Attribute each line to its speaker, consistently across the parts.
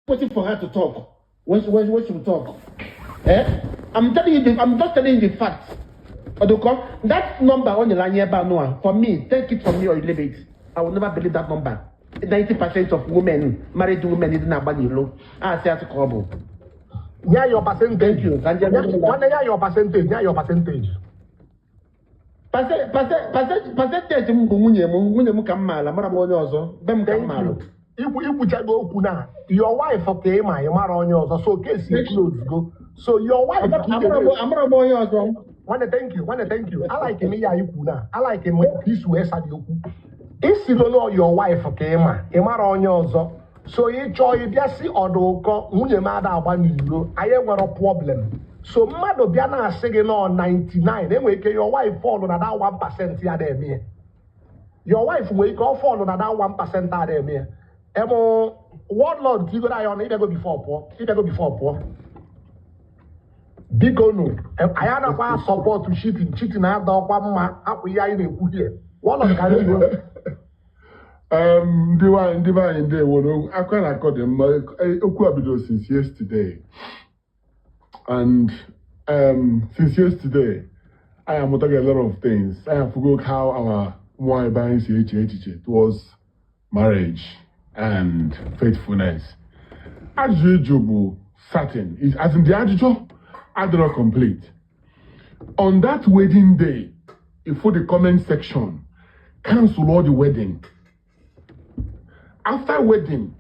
Speaker 1: Waiting for her to talk. When she will talk. Eh? I'm just telling you the facts. Oduko, that number on the line here, Noah, for me, take it from me or you leave it. I will never believe that number. 90% of women, married women, didn't agba n'ilo. Ah, say that's trouble.
Speaker 2: Nye your percentage.
Speaker 1: Thank you.
Speaker 2: Nwanne, nye your percentage. Nye your percentage.
Speaker 1: Percentage m bụ nwunye m, nwunye m ka m maala, mara m onye ọzọ, be m ka m
Speaker 2: Thank
Speaker 1: maala.
Speaker 2: you. Ikwuchago okwu na your wife ka ị ma, ị mara onye ọzọ, so case close go. So your wife ka ị
Speaker 1: Amara m onye ọzọ.
Speaker 2: Nwanne, thank you. Nwanne, thank you. I like m ya ikwu na I like m ka isi wee sabi okwu isi lolo your wife ka ị ma, ị mara onye ọzọ, so ị chọọ ịbịa si ọdụ ụkọ, nwunye m ada agba n'iro, anyị nwere problem. So mmadụ bịa na-asị gị nọ 99, enwere ike your wife fall na that 1% ya na-eme ya. Your wife nwere ike ọ fall na that 1% a na-eme ya. Emu warlord ka igoro anyị ọnụ ịbịago before pụọ, ịbịago before pụọ. Biko nụ, anyị anakwa support cheating. Cheating na-ada ọkwa mma akwụ ihe anyị na-ekwu here. Warlord, ka anyị ruo.
Speaker 3: Ndị nwanyị, ndị be anyị, ndewo n'okwu akwa na-akọ dị mma. Okwu a bidoro since yesterday, and since yesterday I amụtaghị a lot of things. I afụgo how our nwanyị be anyị si eche echiche towards marriage and faithfulness. Ajụjụ ịjụ bụ certain is, as in, the ajụjụ adịrọ complete. On that wedding day, if for the comment section, cancel all the wedding. After wedding,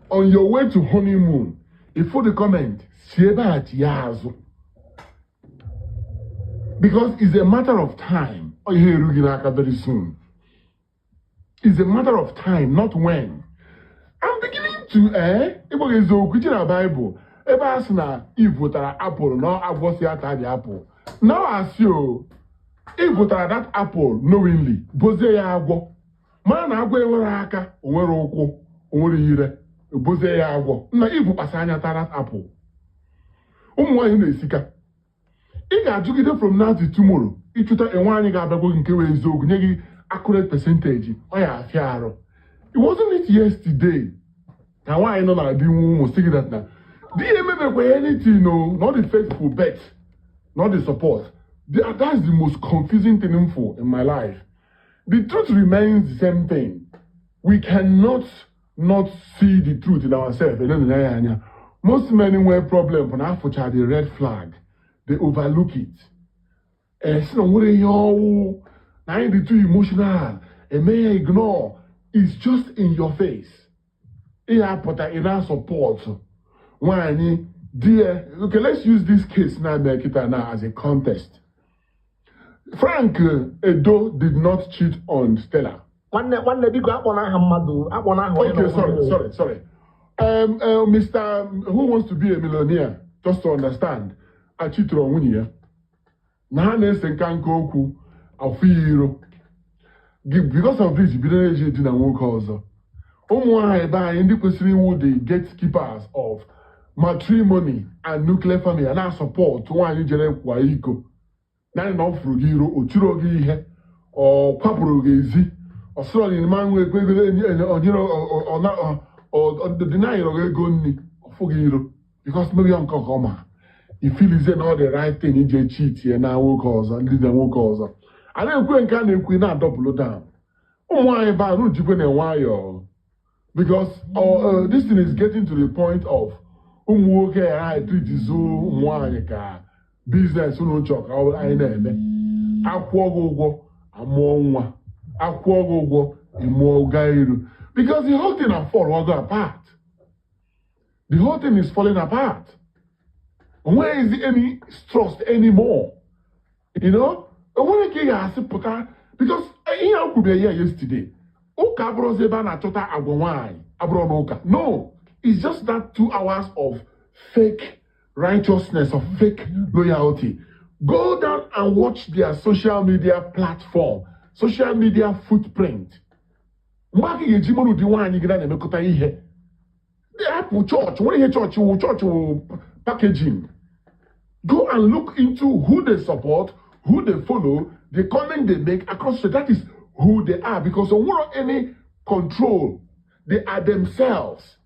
Speaker 3: on your way to honeymoon, if for the comment, si ebe a chie azụ, because it's a matter of time. Ọ ihe erughị n'aka very soon. It's a matter of time, not when. I'm beginning to ịgwa gị eziokwu, iche na Bible ebe a sị na Eve wetara apple na agwọ si ata dị apple now, asị o Eve wetara that apple knowingly, bozie ya agwọ, mara na agwọ enwere aka, o nwere ụkwụ, o nwere ire, bozie ya agwọ nna. Eve kpasa anya tara that apple. Ụmụ nwaanyị na-esika, ị ga-ajụgide from now to tomorrow ịchụta enwe anyị ga-abịagwo gị nke wee eziokwu, nye gị accurate percentage, ọ ya afịa arụ. It wasn't it yesterday ka nwaanyị nọ na di nwa ụmụ sị gị that na di ya emebekwa anything o, not the faithful bet, not the support. That's the most confusing thing for in my life. The truth remains the same thing. We cannot not see the truth in ourselves. Elena ya anya. Most men nwere problem bụ na afụcha the red flag, they overlook it. Si na nwere ihe ọwụ na anyị dị too emotional, eme ya ignore. It's just in your face. Ị apụta, ị na-support nwaanyị di ya. Okay, let's use this case na mee kịta now as a contest. Frank Edo did not cheat on Stella.
Speaker 2: Nwanne, nwanne, biko, akpọ aha mmadụ, akpọ aha onye.
Speaker 3: Okay, sorry, sorry, sorry. Mr. Who Wants to Be a Millionaire, just to understand, achịtụrụ nwunye ya. Na ha na-ese nka nka okwu afọ iro. Because of this, bido na-eji edina nwoke ọzọ. Ụmụ nwaanyị ebe anyị, ndị kwesịrị iwu the gatekeepers of matrimony and nuclear family, a na-support nwaanyị jere kwa iko. Naanị na ọ fụrụ gị iro, o tiro gị ihe, ọ kwapụrụ gị ezi, ọ sịrọ gị ma nwe ego onyere dịnayịrọ gị ego nri, ọ fụ gị iro because maybe nke ọ ma ifilizie na ọ dị right thing ije cheat na nwoke ọzọ, ndị na nwoke ọzọ a na-ekwe nke a na-ekwe na-adọbụlụ down. Ụmụ nwaanyị ba arụ jikwe na nwayọọ, because this thing is getting to the point of ụmụ nwoke ya treatizu ụmụ nwaanyị ka business unu chọrọ ka anyị na-eme. Akwụọ gị ụgwọ, amụọ nwa, akwụọ gị ụgwọ, ịmụọ gaa iru, because the whole thing fall ogo apart. The whole thing is falling apart. Onweghịzi any trust anymore. Onwere ka ị ga-asị pụta, because ihe a kwubere ya yesterday, ụka abụrụzi ebe a na-achọta agwa nwaanyị, abụrụ n'ụka. No, it's just that 2 hours of fake righteousness, of fake loyalty. Go down and watch their social media platform, social media footprint. Mgbe aka ga-eji mara ụdị nwaanyị gị na-emekọta ihe. Hapụ chọọchị, nwere ihe chọọchị wụ, chọọchị wụ packaging. Go and look into who they support, who they follow, the comment they make across the, that is who they are, because they won't any control. They are themselves.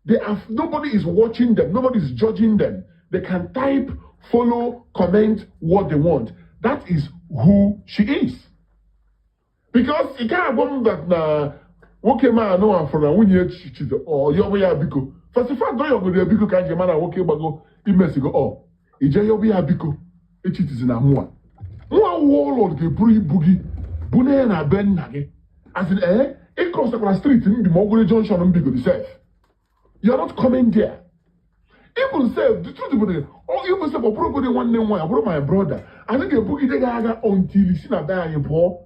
Speaker 3: They are nobody is watching them, nobody is judging them. They can type, follow, comment what they want. That is who she is. Because ị gaghị agwa m that na nwoke ma anụ afọ na nwunye chichizo ọ yọbụ ya biko. First fact, ọ yọgoro ya biko ka njem na nwoke gbago imesigo ọ ije yọbụ ya biko echitizi na mụa nwa warlord ga-eburu ibu gị bunye ya na be nna gị, as in ịcrossakwara street mbi ma ọ gụrụ junction mbigodi sef. You are not coming there. Even sef, the truth bụ na even sef, ọ bụrụgodị nwanne m nwaanyị, ọ bụrụ my brother, anyị ga-ebugide gị agha until si na be anyị pụọ,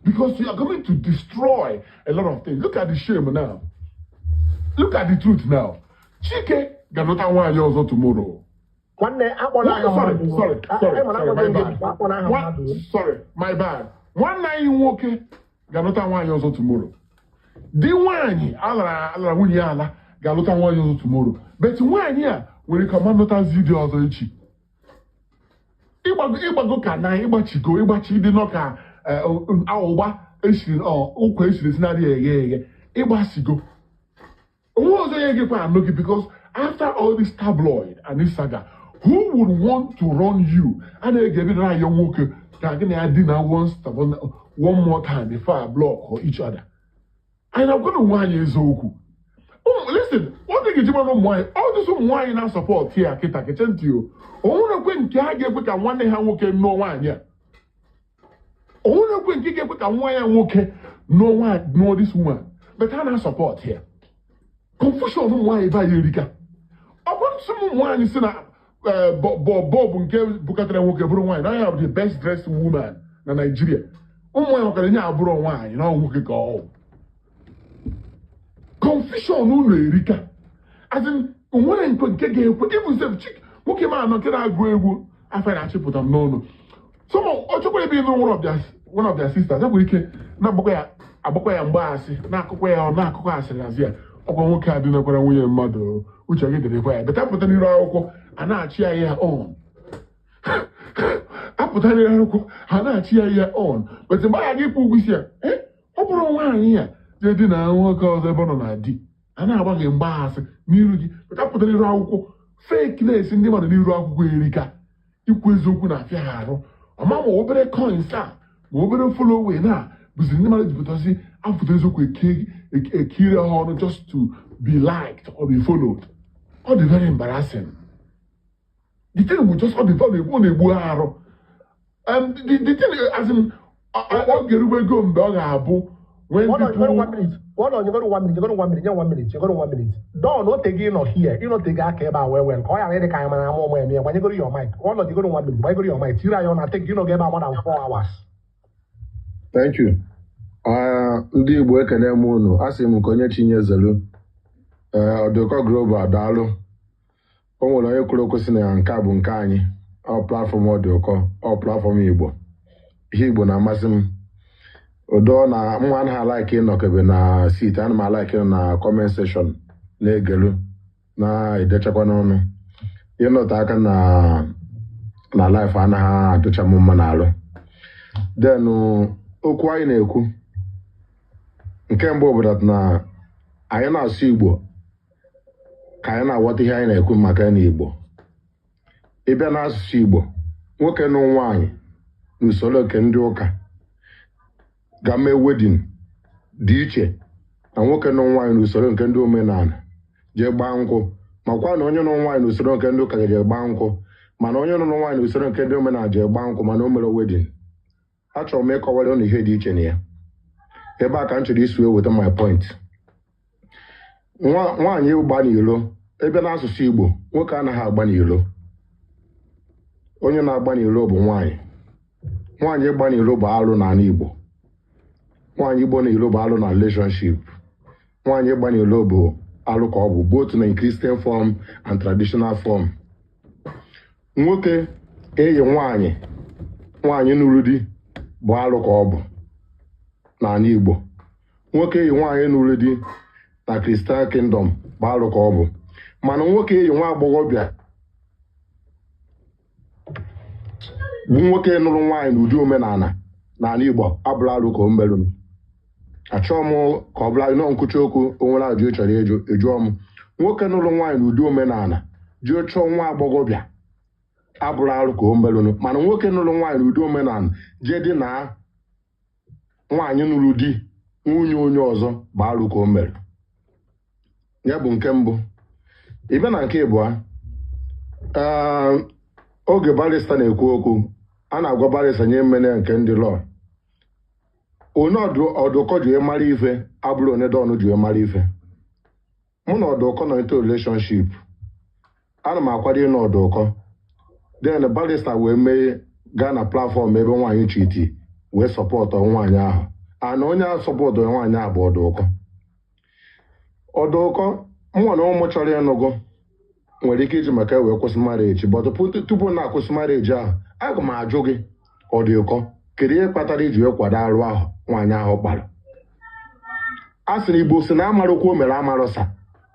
Speaker 3: because you are going to destroy a lot of things. Look at the shame now. Look at the truth now. Chike ga-alụta nwaanyị ọzọ tomorrow.
Speaker 2: Nwanne, akpọla aha
Speaker 3: Sorry,
Speaker 2: mmadụ.
Speaker 3: sorry, sorry, sorry, my bad.
Speaker 2: Akpọla aha mmadụ.
Speaker 3: Sorry, my bad. Nwanne anyị nwoke ga-alụta nwaanyị ọzọ tomorrow. Di nwaanyị alara alara nwunye ya ala ga-alụta nwaanyị ọzọ tomorrow. But nwaanyị a nwere ka ọma nụtazi di ọzọ echi. Ịgbago ịgbago ka na ịgbachigo ịgbachi dị nọ ka ụgba esiri ụkwa esiri esi na-adịghị eghe eghe ịgbasigo onwe ọzọ ya egekwa anụ gị, because after all this tabloid and this saga, who would want to run you? A na-ege ebido na-ayọ nwoke ka gị na ya dina one more time before I block each other. Anyị na-agwa onwe anyị eziokwu. Listen, ọ dị ga-eji mara ụmụ nwaanyị, ọ dịsị ụmụ nwaanyị na-asupport ya kịta keche ntị o onwerekwe nke ha ga-ekwe ka nwanne ha nwoke nụọ nwaanyị a, onwerekwe nke ga-ekwe ka nwa ya nwoke nụọ nwaanyị, nụọ this woman, but ha na-asupport ya. Confusion ụmụ nwaanyị ebe anyị erika. Ọ bụ nsị ụmụ nwaanyị si na bọbụ nke bukatara nwoke bụrụ nwaanyị na ya bụ the best dressed woman na Nigeria. Ụmụ nwaanyị makara nye abụrụ nwaanyị na ọ nwoke ka ọ bụ. Confusion unu erika, as in onwere nke ga-ekwe. Even sef chik nwoke ma anọ nke na-agụ egwu afọ na-achịpụta m n'ọnụ some ọ chọkwara ebe ịnụ one of their sisters e nwere ike na-agbakwa ya agbakwa ya mgbaasị na-akụkwa ya ọ na-akụkọ asịrị azị ya ọkwa nwoke a dịnakwara nwunye mmadụ uche gị dịrịkwa ya beta pụta n'iru akwụkwọ a na-achị ya ya on apụta n'iru akwụkwọ ha na-achị ya ya on, but mgbe a ga-ịkwụ ụgwọ isi ya ọ bụrụ nwaanyị ya jee di na nwoke ọzọ ebe ọ nọ na di a na-agba gị mgbaasị n'iru gị, beta pụta n'iru akwụkwọ fake na-esi ndị mmadụ n'iru akwụkwọ erika. Ikwu eziokwu na-afịa ha arụ ọma ma obere coins a ma obere following na bụzi ndị mmadụ jipụtasị afụta eziokwu ekiri ha ọnụ just to be liked or be followed. Ọ dị very embarrassing. The thing will just ọ dị ọ na-egbu ha arụ. The thing, as in ọ ga-erube ego mgbe ọ ga-abụ when
Speaker 2: Hold on, you go to
Speaker 3: people
Speaker 2: one minute. Hold on, you go to one minute. You go to one minute. You one minute. You go to one minute. Don, no take in here. You no take aka ebe a well well. Ka ọ ghara ịdị ka anyị mara ama ụmụ eme ya. Gbanyegoro your mic. Hold on, you go to one minute. Gbanyegoro your mic. Tiri anyị ọ na take you no get about more than 4 hours.
Speaker 4: Thank you. Ndị Igbo, ekene m unu. Asị m nke onye chinyezelu. Ee, Ọdụkọ Global, daalụ. O nwere onye kwuru okwu sị na nke a bụ nke anyị. Ọ platform Ọdụkọ, ọ platform Igbo. Ihe Igbo na-amasị m. Udo na mma anaghị alike ịnọkebe na seat, ana m alike ịnọ na comment section na-egelu na-edechakwa n'ọnụ. Ịnọte aka na life anaghị adịcha m mma n'alụ. Then okwu anyị na-ekwu nke mbụ bụ that na anyị na-asụ Igbo ka anyị na-aghọta ihe anyị na-ekwu maka ya n'Igbo. Ịbịa n'asụsụ Igbo, nwoke na nwaanyị n'usoro nke ndị ụka ga mee wedding dị iche na nwoke na nwaanyị n'usoro nke ndị omenala jee gbaa nkwụ, makwa na onye nụ nwaanyị n'usoro nke ndị ụka ga-eje gbaa nkwụ, mana onye nụrụ nwaanyị n'usoro nke ndị omenala jee gbaa nkwụ mana o mere wedding. Achọrọ m ịkọwara unu ihe dị iche na ya. Ebe a ka m chọrọ isi wee weta my point. Nwaanyị gba n'ilo, ebe n'asụsụ Igbo, nwoke anaghị agba n'ilo. Onye na-agba n'ilo bụ nwaanyị. Nwaanyị ịgba n'ilo bụ alụ n'ala Igbo. Nwaanyị igbo n'ilo bụ alụ na relationship. Nwaanyị ịgba n'ilo bụ alụ ka ọ bụ both na Christian form and traditional form. Nwoke eyi nwaanyị, nwaanyị nụrụ di bụ alụ ka ọ bụ n'ala Igbo. Nwoke eyi nwaanyị nụrụ di na Christian kingdom bụ alụ ka ọ bụ, mana nwoke eyi nwa agbọghọbịa bụ nwoke nụrụ nwaanyị n'ụdị omenala n'ala Igbo abụrụ alụ ka o merụ. Achọghị m ka ọ bụla nọọ nkwuchi okwu. O nwere ajụ ị chọrọ ịjụ, ịjụọ m. Nwoke nụrụ nwaanyị n'ụdị omenala jee chọọ nwa agbọghọbịa abụrụ arụ ka o merụnụ, mana nwoke nụrụ nwaanyị n'ụdị omenala jee dị na nwaanyị nụrụ di nwunye onye ọzọ bụ arụ ka o mere. Ya bụ nke mbụ. Ị bịa na nke ịbụa, ee, oge barrister na-ekwu okwu, a na-agwa barrister nye mmene nke ndị law. Onye ọdụkọ ji wee mara ife abụrụ onye dọn ji wee mara ife. Mụ na ọdụkọ nọ into relationship, ana m akwado ịnụ ọdụkọ. Then barrister wee mee gaa na platform ebe nwaanyị chiti wee support nwaanyị ahụ. Ana onye ahụ support nwaanyị ahụ bụ ọdụkọ. Ọdụkọ mụnwa na ụmụ chọrọ ịnụgo nwere ike iji maka wee kwụsị marriage, but tupu na-akwụsị marriage ahụ, aga m ajụ gị, ọdụkọ, kedu ihe kpatara iji wee kwado arụ ahụ nwaanyị ahụ kpara? A sị na Igbo si na amarụkwa o mere amarụsa.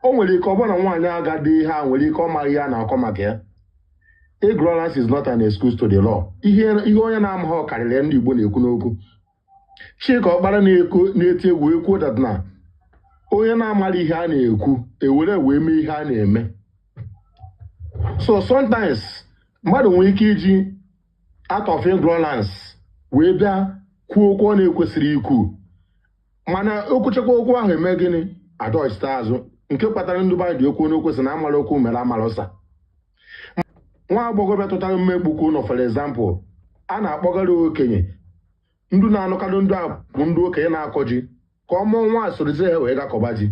Speaker 4: O nwere ike ọ bụrụ na nwaanyị agadi ihe a nwere ike ọ maghị ihe a na-akọ maka ya. Ignorance is not an excuse to the law. Ihe ihe onye na-amaghị karịrị ndị Igbo na-ekwu n'okwu. Chika Ọkpara na-eti egwu ekwu that na onye na-amara ihe a na-ekwu ewere wee mee ihe a na-eme. So sometimes mmadụ nwere ike iji out of ignorance wee bịa kwuo okwu ọ na-ekwesịrị ikwu, mana okwuchekwa okwu ahụ eme gịnị adọchite azụ, nke kpatara ndị be anyị ji okwu n'okwu sị na amara okwu mere amarụsa. Nwa agbọghọbịa tụtara mmegbu ụlọ, for example, a na-akpọgara okenye ndị na-anụkarị ndị a bụ ndị okenye na-akọ ji ka ọ mụọ nwa sorozie ha wee gakọba ji.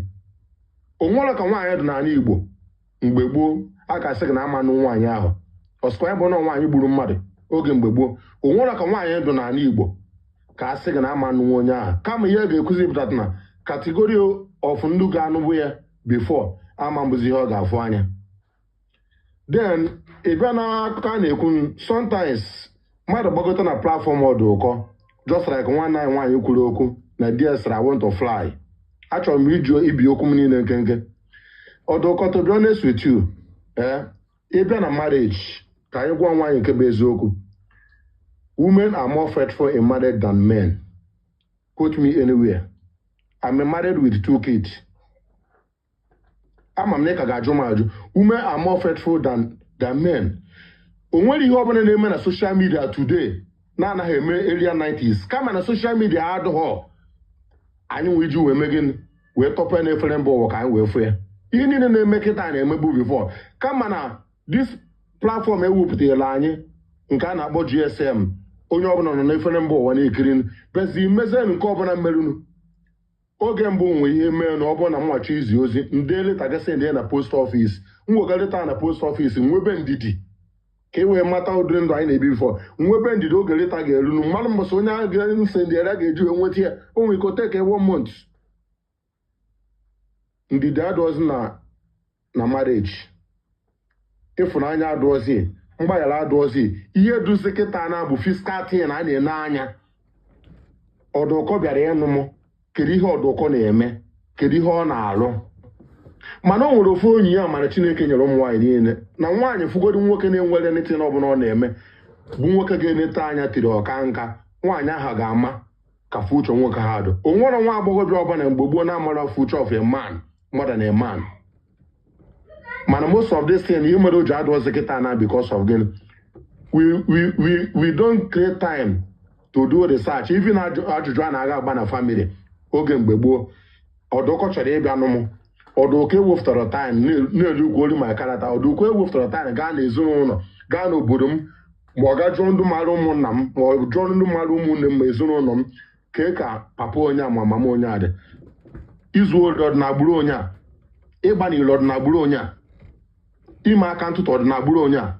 Speaker 4: O nwere ka nwaanyị dị n'ala Igbo mgbe gboo, a ka sị gị na amanụ nwaanyị ahụ ọsịkwa ya bụ na nwaanyị gburu mmadụ oge mgbe gboo. O nwere ka nwaanyị dị n'ala Igbo ka a sị gị na amanụ nwa onye ahụ, kama ihe ga-ekuzi pụtara na category of ndị ga-anụbụ ya before ama mbụzi ihe ọ ga-afụ anya. Then ị bịa n'akụkọ a na-ekwu, sometimes mmadụ gbagote na platform ọdụ ụkọ, just like nwanne anyị nwaanyị kwuru okwu na DS, I want to fly. Achọrọ m iji ibi okwu m niile nkenke. Ọdụ ụkọ, to be honest with you, ee, ịbịa na marriage, ka anyị gwa nwaanyị nke bụ eziokwu, women are more faithful in marriage than men. Quote me anywhere. I'm married with two kids. Ama m na ị ka ga-ajụ m ajụ. Women are more faithful than men. O nwere ihe ọbụla na-eme na social media today na-anaghị eme earlier 90s, kama na social media adịghọ anyị nwee iji wee mee gịnị wee tọpụ ya n'efere mba ụwa ka anyị wee fụ ya. Ihe niile na-eme kịta na-emebu before, kama na this platform ewepụtara anyị nke a na-akpọ GSM, onye ọbụla nọ n'efere mba ụwa na-ekiri bezi mezie nke ọbụla merụnụ. Oge mbụ nwe ihe mee na ọ bụrụ na m nwachi izi ozi ndị letter gasị ndị na post office, m wega letter na post office, nwebe ndidi ka e wee mata ụdịrị ndụ anyị na-ebi before, nwebe ndidi oge letter ga-erunu mmadụ mbọsị onye ahụ ga-nsị ndị ya ga-eji wee nweta ya. O nwere ike take one month. Ndidi adụọzi na marriage, ịfụnanya adụọzi, mgbaghara adụọzi. Ihe duzi kịta na bụ physical thing a na-ene anya. Ọdụkọ bịara ịnụ m, kedu ihe ọdụkọ na-eme, kedu ihe ọ na-alụ? Mana o nwere ofu onyi ya mara Chineke nyere ụmụ nwaanyị niile na nwaanyị fụgodu nwoke na-enwere anything ọbụla ọ na-eme bụ nwoke ga-enete anya tiri ọka nka, nwaanyị ahụ ga-ama ka future nwoke ha dị. O nwere nwa agbọghọbịa ọbụla mgbe gboo na-amara future of a man more than a man. Mana most of this thing ihe mere o ji adụọzi kịta na because of gịnị? We don't create time to do research, even ajụjụ a na-aga agba na family. Oge mgbe gboo, ọdụkọ chọrọ ịbịa nụ m, ọdụkọ ewepụtara time na-elu ugwu olu ma karata ọdụkọ ewepụtara time gaa n'ezinụlọ, gaa n'obodo m, ma ọ ga jụọ ndị mara ụmụnna m, ma ọ jụọ ndị mara ụmụnne m, ma ezinụlọ m kee ka papa onye a ma mama onye a dị, izu ori ọdịnagburu onye a, ịgba n'ilo ọdịnagburu onye a, ime aka ntụtụ ọdịnagburu onye a.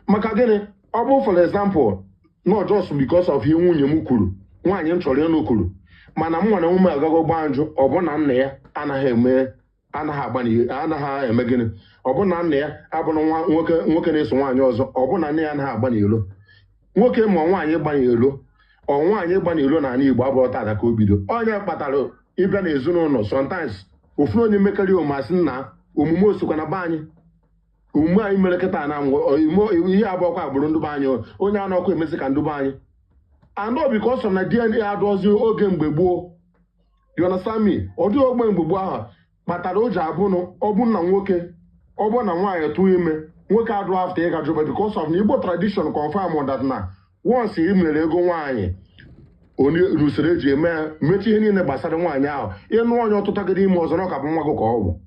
Speaker 4: Maka gịnị? Ọ bụ for example, not just because of ihe nwunye m kwuru, nwaanyị m chọrọ ịnụ kwuru, mana m nwere ụmụ agago gbaa njụ, ọ bụ na nna ya anaghị eme, anaghị agba n'ihe, anaghị eme gịnị, ọ bụ na nna ya abụrụ nwa nwoke nwoke na-eso nwaanyị ọzọ, ọ bụ na nne ya anaghị agba n'ilo nwoke, ma nwaanyị gba n'ilo ọ nwaanyị gba n'ilo n'ala Igbo abụrụ tata ka o bido. Onye kpatara ịbịa n'ezinụlọ, sometimes ofu onye mekarị omasị nna omume osikwa na be anyị, omume anyị mere kịta na ihe abụọkwa agbụrụ ndụ be anyị, onye a nọkwa emezi ka ndụ be anyị anọ because of na DNA adọzi oge mgbe gboo. You understand me? Ọ dịghị ogbe mgbe gboo ahụ. Kpatara o ji abụ na ọ bụ na nwoke, ọ bụ na nwaanyị tụọ ime, nwoke adụ after ịga jụba, because of na Igbo tradition confirm that na once ị mere ego nwaanyị, onye n'usoro eji eme ya, mmechi ihe niile gbasara nwaanyị ahụ, ịnụ onye ọtụtagịrị ime ọzọ, na ọ ka bụ nwa gị ka ọ bụ.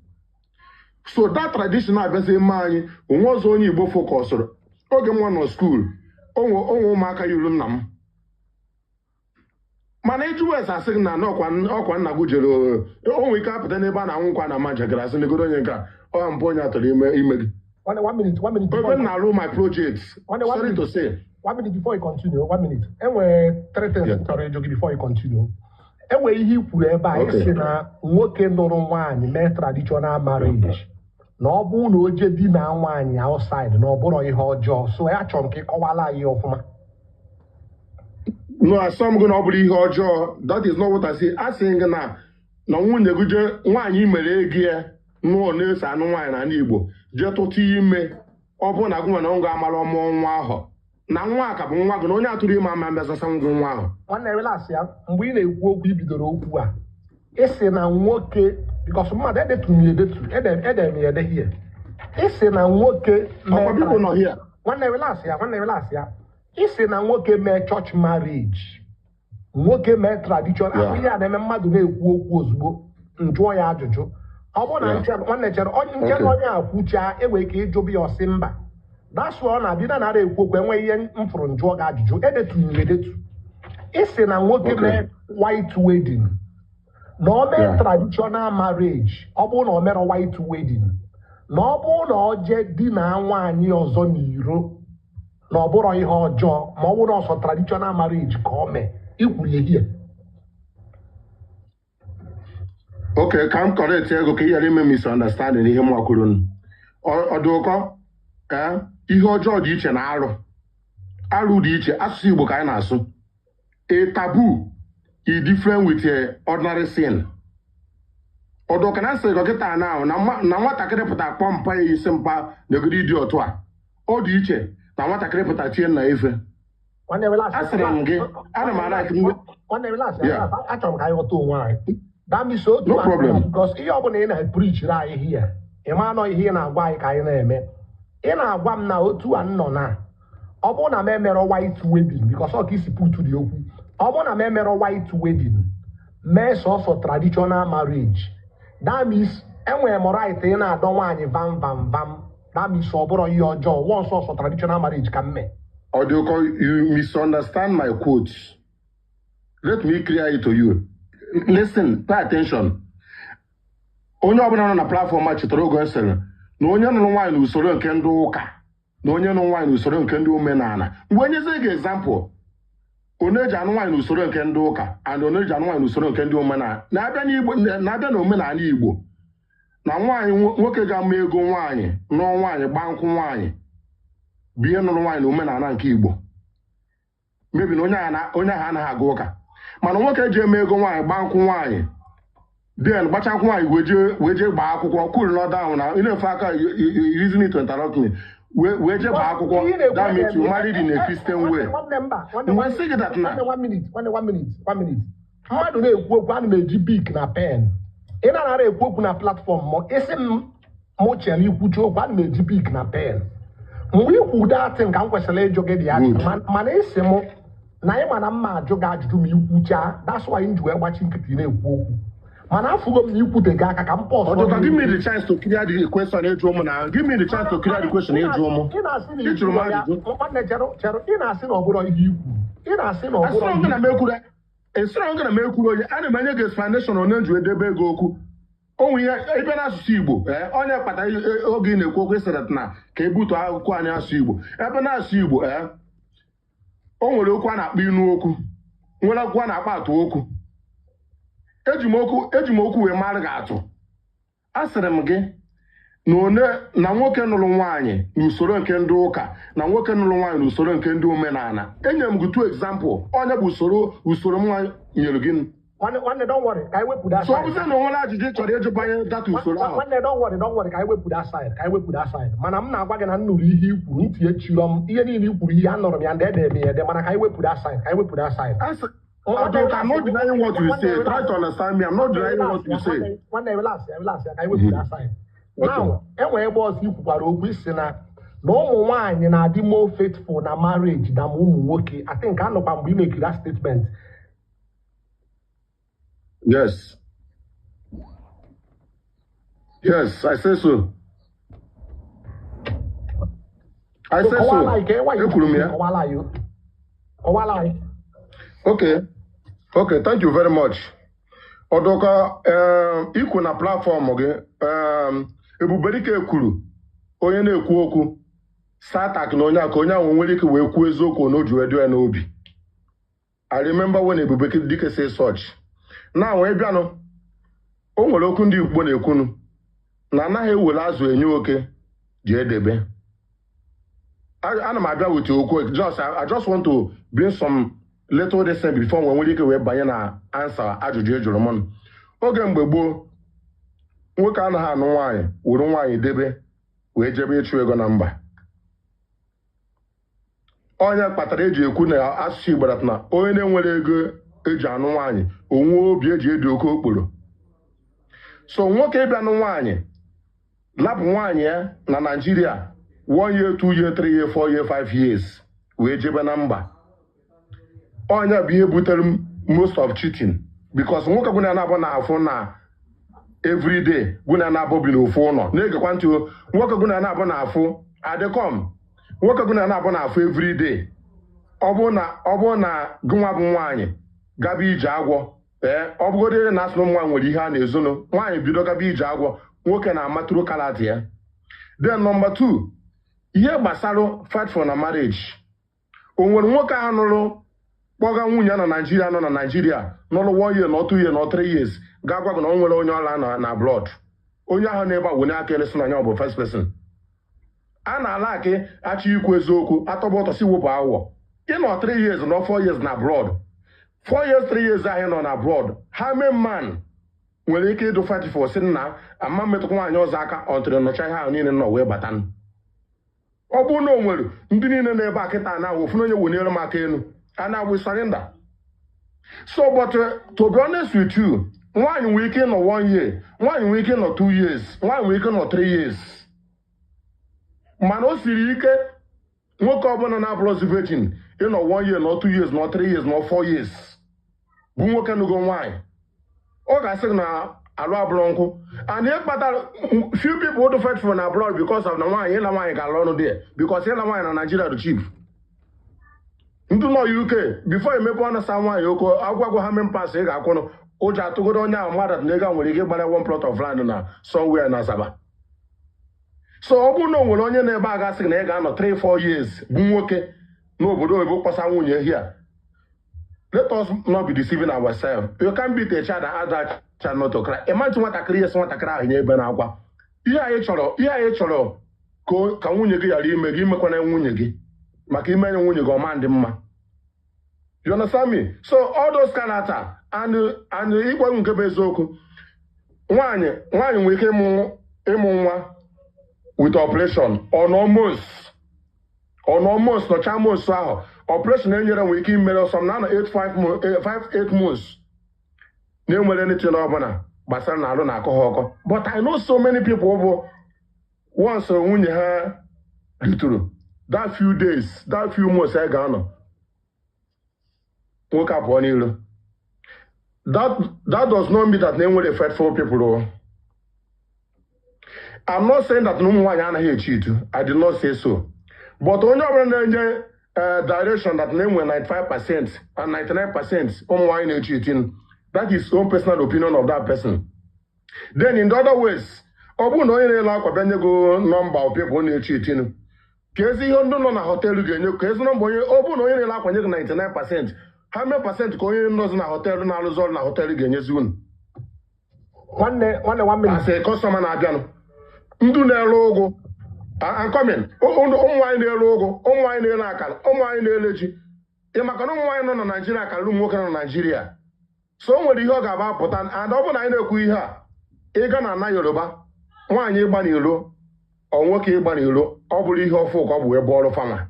Speaker 4: So that tradition abịazi eme anyị onwe ọzọ. Onye Igbo focusụrụ oge nwa nọ school, onwe ụmụaka yuru nna m, mana ịjụ wes, asị gị na ọkwa nna gị jere. Onwe ike apụta n'ebe a na-anwụ nkwa na ama njakịrị, asị negoro onye nke a, ọ mpụ onye atọrọ ime ime gị.
Speaker 2: One, one minute, one minute.
Speaker 4: Ebe
Speaker 2: Before
Speaker 4: m na-arụ my project.
Speaker 2: One, one
Speaker 4: Sorry
Speaker 2: minute.
Speaker 4: to say.
Speaker 2: One minute before you continue. One minute. Enwere three things m chọrọ ịjụ gị before you continue. Enwere ihe i kwuru ebe a.
Speaker 4: Okay.
Speaker 2: Isi na nwoke nụrụ nwaanyị mee traditional marriage, na ọ bụrụ na o jee di na nwaanyị outside, na ọ bụrụ ihe ọjọọ. So ya chọrọ m ka ị kọwala anyị ọfụma.
Speaker 4: No, asọ m gị na ọ bụrụ ihe ọjọọ. That is not what I say. A sị gị na nwunye gị jee, nwaanyị mere ego ya nụọ, na-eso anụ nwaanyị n'ala Igbo, jee tụta ime, ọ bụrụ na gị nwe na ọ ga-amara ọmụọ nwa ahụ, na nwa a ka bụ nwa gị, na onye atụrụ ime ama mbịazasa ngwụ nwa ahụ.
Speaker 2: Nwanne, relax ya. Mgbe ị na-ekwu okwu, ibidoro okwu a, ị na nwoke, because mmadụ edetu m ya edetu, ede m ya ede here, ị sị na nwoke mee
Speaker 4: Ọkwa people nọ here.
Speaker 2: Nwanne, relax ya. Nwanne, relax ya. Ị sị na nwoke mee church marriage, nwoke mee tradition, ihe a na-eme mmadụ na-ekwu okwu, ozugbo njụọ ya ajụjụ, ọ bụrụ na nwanne, chere nche. Onye a kwuchaa, enwere ike ịjụbụ ya, ọsị mba. That's why ọ na-abịa na nara ekwu okwu, enweghị ihe m fụrụ, njụọ gị ajụjụ. Edetu m edetu. Ị sị na nwoke mee white wedding, na o mee traditional marriage, ọ bụrụ na o mere white wedding, na ọ bụrụ na ọ jee di na nwaanyị ọzọ n'iro, na ọ bụrụ ihe ọjọọ, ma ọ bụrụ na ọsọ traditional marriage ka o mee. Ikwuru here.
Speaker 4: Okay, ka m correct ego ka ị ghara ime misunderstanding ihe m kwuru. Ọ dị ụkọ ee. Ihe ọjọọ dị iche na arụ. Arụ dị iche. Asụsụ Igbo ka anyị na-asụ. A taboo is different with a ordinary sin. Ọdụ ka na sị gị kịta na ahụ na nwatakịrị pụta kpọọ mpa ya isi mpa negoro ịdị otu a, ọ dị iche na nwatakịrị pụta tie nna ife.
Speaker 2: Nwanne, relax.
Speaker 4: Asịrị m gị, ana m ara mgbe
Speaker 2: Nwanne, relax. Achọrọ m ka anyị ghọta onwe anyị. That means otu
Speaker 4: No problem.
Speaker 2: Because ihe ọbụla ị na-preachiri anyị here, ị ma nọ ihe ị na-agwa anyị ka anyị na-eme. Ị na-agwa m na otu a m nọ na ọ bụrụ na m emere white wedding, because ọ ka isi put dị okwu, ọ bụrụ na m emere white wedding, mee sọsọ traditional marriage, that means enwere m right ị na-adọ nwaanyị vam vam vam. That means ọ bụrụ ihe ọjọọ once ọsọ traditional marriage ka m mee.
Speaker 4: Ọdụkọ, you misunderstand my quotes. Let me clear it to you. Listen, pay attention. Onye ọbụla nọ na platform a chetara oge ọ sịrị na onye nụrụ nwaanyị n'usoro nke ndị ụka na onye nụrụ nwaanyị n'usoro nke ndị omenala. Mgbe onyezie gị example, onye eji anụ nwaanyị n'usoro nke ndị ụka and onye eji anụ nwaanyị n'usoro nke ndị omenala, na-abịa n'Igbo, na-abịa n'omenala Igbo, na nwaanyị, nwoke ga-ama ego nwaanyị, nụọ nwaanyị, gbaa nkwụ nwaanyị, bụ ihe nụrụ nwaanyị n'omenala nke Igbo. Mebi na onye ahụ anaghị aga ụka, mana nwoke ji eme ego nwaanyị, gbaa nkwụ nwaanyị, then gbacha nkwụ nwaanyị, wee jee gbaa akwụkwọ, cool not down na ị na-efe aka, you using it to interrupt me, wee jee gbaa akwụkwọ. That means you married in a Christian way.
Speaker 2: Nwanne, mba, nwanne.
Speaker 4: Mgbe sị gị that na
Speaker 2: Nwanne, one minute. Nwanne, one minute, one minute. Mmadụ na-ekwu okwu, ana m eji bic na pen. Ị na-anara ekwu okwu na platform mụ, isi m mụ chere ikwuchi okwu, ana m eji bic na pen. Mgbe ikwu datin ka m kwesịrị ịjụ gị dị ajụjụ.
Speaker 4: Good.
Speaker 2: Mana isi mụ na ị ma na mma ajụ gị ajụjụ ma ikwuchaa. That's why m ji wee gbachi nkịtị na-ekwu okwu, mana afụgo m na ikwute gị aka ka m pause.
Speaker 4: Ọdụka, give me the chance to clear the question ịjụ mụ na give me the chance to clear the question ịjụ mụ.
Speaker 2: Ị na-asị na
Speaker 4: Ị jụrụ m
Speaker 2: ikwuru ya.
Speaker 4: ajụjụ.
Speaker 2: Nwanne, cherụ, cherụ. Ị na-asị na ọ bụrụ ihe ikwu, ị na-asị na ọ bụrụ
Speaker 4: Asịrọ m gị na m ekwuru, esịrọ m gị na m ekwuru. Onye ana m enye gị explanation onye nji edebe ego okwu onwe ihe ebe n'asụsụ Igbo. Ee, onye kpatara oge ị na-ekwu okwu ịsịrị na ka ebutu akụkọ anyị asụ Igbo ebe na-asụ Igbo. Ee, o nwere okwu a na-akpọ inu okwu, nwere okwu a na-akpọ atụ okwu. Eji m okwu wee mara gị atụ. Asịrị m gị na one na nwoke nụrụ nwaanyị n'usoro nke ndị ụka na nwoke nụrụ nwaanyị n'usoro nke ndị omenala, enyere m gị two example. Onye bụ usoro m nwa nyere gị.
Speaker 2: Nwanne, nwanne, don't worry, ka anyị wepụ that
Speaker 4: So ọ
Speaker 2: side.
Speaker 4: bụzie na o nwere ajụjụ ị chọrọ ịjụ banyere data usoro ahụ.
Speaker 2: Nwanne, don't worry, don't worry, ka anyị wepụ that side, ka anyị wepụ that side. Mana m na-agwa gị na m nụrụ ihe i kwuru, ntị echirọ m ihe niile i kwuru, ihe anụrụ m ya, ndị ede m ya ede. Mana ka anyị wepụ that side, ka anyị wepụ that side.
Speaker 4: Asị
Speaker 3: Adoka, I'm not denying what you say. Try to understand me. I'm not denying what you say.
Speaker 2: Nwanne, relax, relax, ka anyị wepụ that side. Now, enwere ebe ọzọ ikwukwara okwu, isi na ụmụ nwaanyị na-adị more faithful na marriage than ụmụ nwoke. I think anọkwa mgbe ị mekiri that statement.
Speaker 3: Yes, I say so. I
Speaker 2: So
Speaker 3: say
Speaker 2: kọwala
Speaker 3: so.
Speaker 2: anyị ka nwaanyị
Speaker 3: Ekwuru m ya.
Speaker 2: Kọwala anyị, kọwala anyị.
Speaker 3: Okay, thank you very much. Ọdụka, ikwu na platform gị, Ebubedike kwuru, onye na-ekwu okwu satak na onye a ka onye ahụ nwere ike wee kwuo eziokwu na o ji wee dị ya n'obi. I remember when Ebubedike say such. Now, wee bịanụ, o nwere okwu ndị Igbo na-ekwunu na anaghị ewere azụ enye oke ji edebe. Ana m abịa with okwu, just I just want to bring some little this thing before nwe nwere ike wee banye na answer ajụjụ ị jụrụ m. Oge mgbe gboo, nwoke anaghị anụ nwaanyị were nwaanyị debe wee jebe ịchụ ego na mba. Onye kpatara eji ekwu na asụsụ Igbo na onye na-enwere ego eji anụ nwaanyị onwe obi eji edi oke okporo. So nwoke ịbịa nụ nwaanyị, lapụ nwaanyị ya na Naịjirịa one year, 2 year, 3 year, 4 year, 5 years wee jebe na mba, onye bụ ihe butere most of cheating, because nwoke gwụna na-abụ na-afụ na everyday, gwụna na-abụ bi n'ofu ụlọ na-egekwa ntị o. Nwoke gwụna na-abụ na-afụ adịkọm, nwoke gwụna na-abụ na-afụ everyday, ọ bụ na gịnwa bụ nwaanyị gaba ije agwọ, ee, ọ bụgodị na asị na ụmụ nwaanyị nwere ihe a na-ezonụ, nwaanyị bido gaba ije agwọ, nwoke na-amatụrụ kalat ya. Then number two, ihe gbasara faithful na marriage, o nwere nwoke ahụ nụrụ kpọga nwunye ya na Naijiria, nọ na Naijiria, nọrụ one year na 2 year na 3 years, ga-agwa gị na o nwere onye ọla na abroad. Onye ahụ na-ebe a wene aka elesi na ya ọ bụ first person a na-ala akị achọ ikwu eziokwu atọba ụtọ si wepụ aghụghọ. Ịnọ 3 years na 4 years na abroad, 4 years, 3 years ahụ nọ na abroad, ha mee man nwere ike ịdụ faithful si na ama metụkwa nwaanyị ọzọ aka ọntịrị nọcha ihe ahụ niile nọ wee bata. Ọ bụrụ na o nwere ndị niile na-ebe a kịta na ofu onye weniere m aka elu a na-awụ surrender. So, but to be honest with you, nwaanyị nwere ike ịnọ one year, nwaanyị nwere ike ịnọ 2 years, nwaanyị nwere ike ịnọ 3 years, mana o siri ike nwoke ọbụla na-abụrụzi virgin ịnọ one year, nọ 2 years, nọ 3 years, nọ 4 years, bụ nwoke nụgo nwaanyị. Ọ ga-asị gị na alụ abụrụ nkwụ. And ihe kpatara few people do faithful na abroad, because of na nwaanyị ịla nwaanyị ga-alụ ọnụ there, because ịla nwaanyị na Nigeria dị cheap. Ndị nọ UK, before emepe ọnụ sa nwaanyị oko agwagwo ha men pass ị ga-akwụnụ, ụjọ atụgodo onye ahụ mmadụ na ego a nwere ike ịgbara one plot of land na somewhere na Asaba. So ọ bụrụ na o nwere onye na-ebe a gasị na ị ga-anọ 3 4 years bụ nwoke n'obodo oyibo kpọsa nwunye here, let us not be deceiving ourselves. You can't beat a child and ask that child not to cry. Imagine nwatakịrị ihe si nwatakịrị ahụ nye ebe na-akwa. Ihe anyị chọrọ ka nwunye gị ghara ime gị, imekwana nwunye gị, maka ime nwunye gị ọma ndị mma. You understand me? So all those character and ịgwa nke bụ eziokwu, nwaanyị nwere ike ịmụ nwa with operation on almost nọcha months ahụ operation enyere, nwere ike imere some na 8 5 5 8 months na-enwere anything ọbụla gbasara na arụ na akọ ha ọkọ. But I know so many people bụ once nwunye ha rituru, that few days, that few months e ga-anọ, nwoke apụọ n'ilo. That does not mean that na enwere faithful people o. I'm not saying that na ụmụ nwaanyị anaghị echi itu. I did not say so. But onye ọbụla na-enye direction that na enwe 95% and 99% ụmụ nwaanyị na-echi itu, that is own personal opinion of that person. Then in the other ways, ọ bụrụ na onye na-ele akwa bịa nye go number of people na-echi itinu, ka ezi ihe ndị nọ na hotel ga-enye, ka ezi number onye, ọ bụrụ na onye na-ele akwa nye gị 99%, ha mee pasent ka onye nọzi na hotel na-arụzi ọrụ na hotel ga-enyezi unu?
Speaker 2: Nwanne, nwanne, one minute.
Speaker 3: As a customer na-abịanụ, ndị na-ere ụgụ, I'm coming. Ụmụ nwaanyị na-ere ụgụ, ụmụ nwaanyị na-ere akara, ụmụ nwaanyị na-ere ji, ị maka na ụmụ nwaanyị nọ na Naijiria karịrị ụmụ nwoke nọ na Naijiria. So o nwere ihe ọ ga-aba pụta. And ọ bụrụ na anyị na-ekwu ihe a, ịga na ana Yoruba, nwaanyị ịgba n'ilo ọ nwoke ịgba n'ilo, ọ bụrụ ihe ọfụ ka ọ bụ wee bụ ọrụ fama.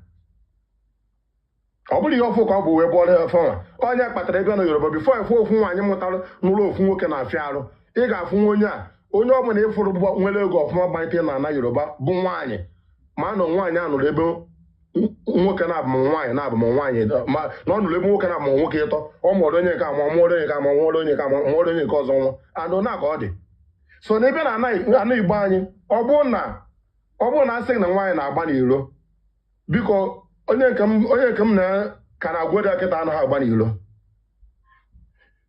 Speaker 4: Ọ bụrụ ihe ọfụ ka ọ bụ wee bụọrọ ya ọfọ nwa onye kpatara ịbịa na Yoruba before ịfụ ofu nwaanyị mụtalụ n'ụlọ ofu nwoke na-afịa arụ, ị ga-afụ nwa onye a, onye ọbụla ịfụrụ nwere ego ọfụma gbalite na ana Yoruba bụ nwaanyị, ma nọ nwaanyị a nụrụ ebe nwoke na-abụ ma nwaanyị na-abụ ma nwaanyị ma na ọ nụrụ ebe nwoke na-abụ ma nwoke ịtọ, ọ mụrụ onye nke a, ma ọ mụrụ onye nke a, ma ọ mụrụ onye nke a, ma ọ mụrụ onye nke ọzọ nwa andụ na ka ọ dị. So n'ebe na ana Igbo anyị, ọ bụrụ na a sị na nwaanyị na-agba n'iro, biko onye nke m na ka na-agwụ kịta anaghị agba n'iro.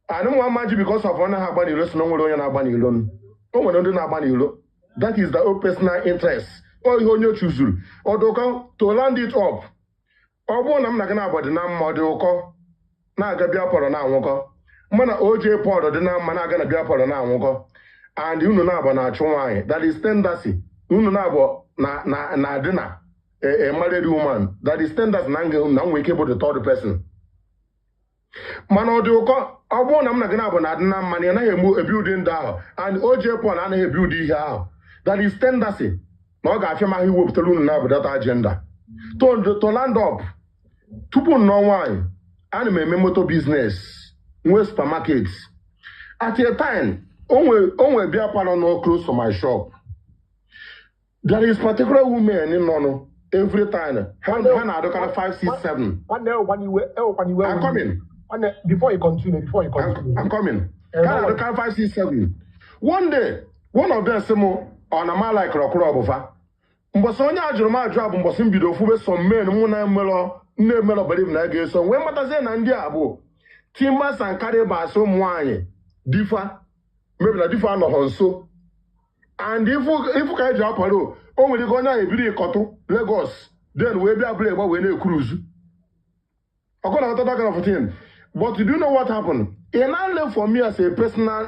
Speaker 4: Anụ nwa mmaji because of ọ naghị agba n'iro, si na o nwere onye na-agba n'iro, o nwere ndị na-agba n'iro. That is the own personal interest. Ọ ihe onye chuzuru ọdụkọ to land it up. Ọ bụrụ na m na gị na-abụ dị na mma, ọ dị ụkọ na-aga bịa pọrọ na-anwụkọ, mana OJ Paul dị na mma na-aga na bịa pọrọ na-anwụkọ, and unu na-abụ na-achụ nwaanyị, that is tendency. Unu na-abụ na-adị na a married woman, that is tendency na nwee ike bụ the third person. Mana ọ dị ụkọ, ọ bụrụ na m na gị na-abụ na-adị na mma na ị naghị ebi ụdị ndụ ahụ, and OJ Paul anaghị ebi ụdị ihe ahụ, that is tendency na ọ ga-afịa m ahụ iwepụtara unu na-abụ data agenda to land up. Tupu nnọọ nwaanyị, ana m eme moto business, nwee supermarket. At a time o nwe bịa palọ nọ close to my shop. There is particular women nọ every time ha na-adọkara 5 6 7. I'm coming.
Speaker 2: Before you continue,
Speaker 4: I'm coming. Ha na-adọkara 5 6 7. One day one of them sị m ọ na ma like rọkụrụ ọbụfa. Mbọsị onye a jụrụ m ajụ a bụ mbọsị m bido fube some men mụ na emelọ believe na ga-eso wee matazie na ndị a bụ Timbers and Caribas ụmụ nwaanyị difa mebi na difa anọghọ nso. And ifu ka eji akwado o nwere ike onye ahụ ebiri ịkọtụ Lagos then wee bịa bụla egba wee na-ekuruzu ọkụ na that kind of thing. But do you know what happened? Ị na-le for me as a personal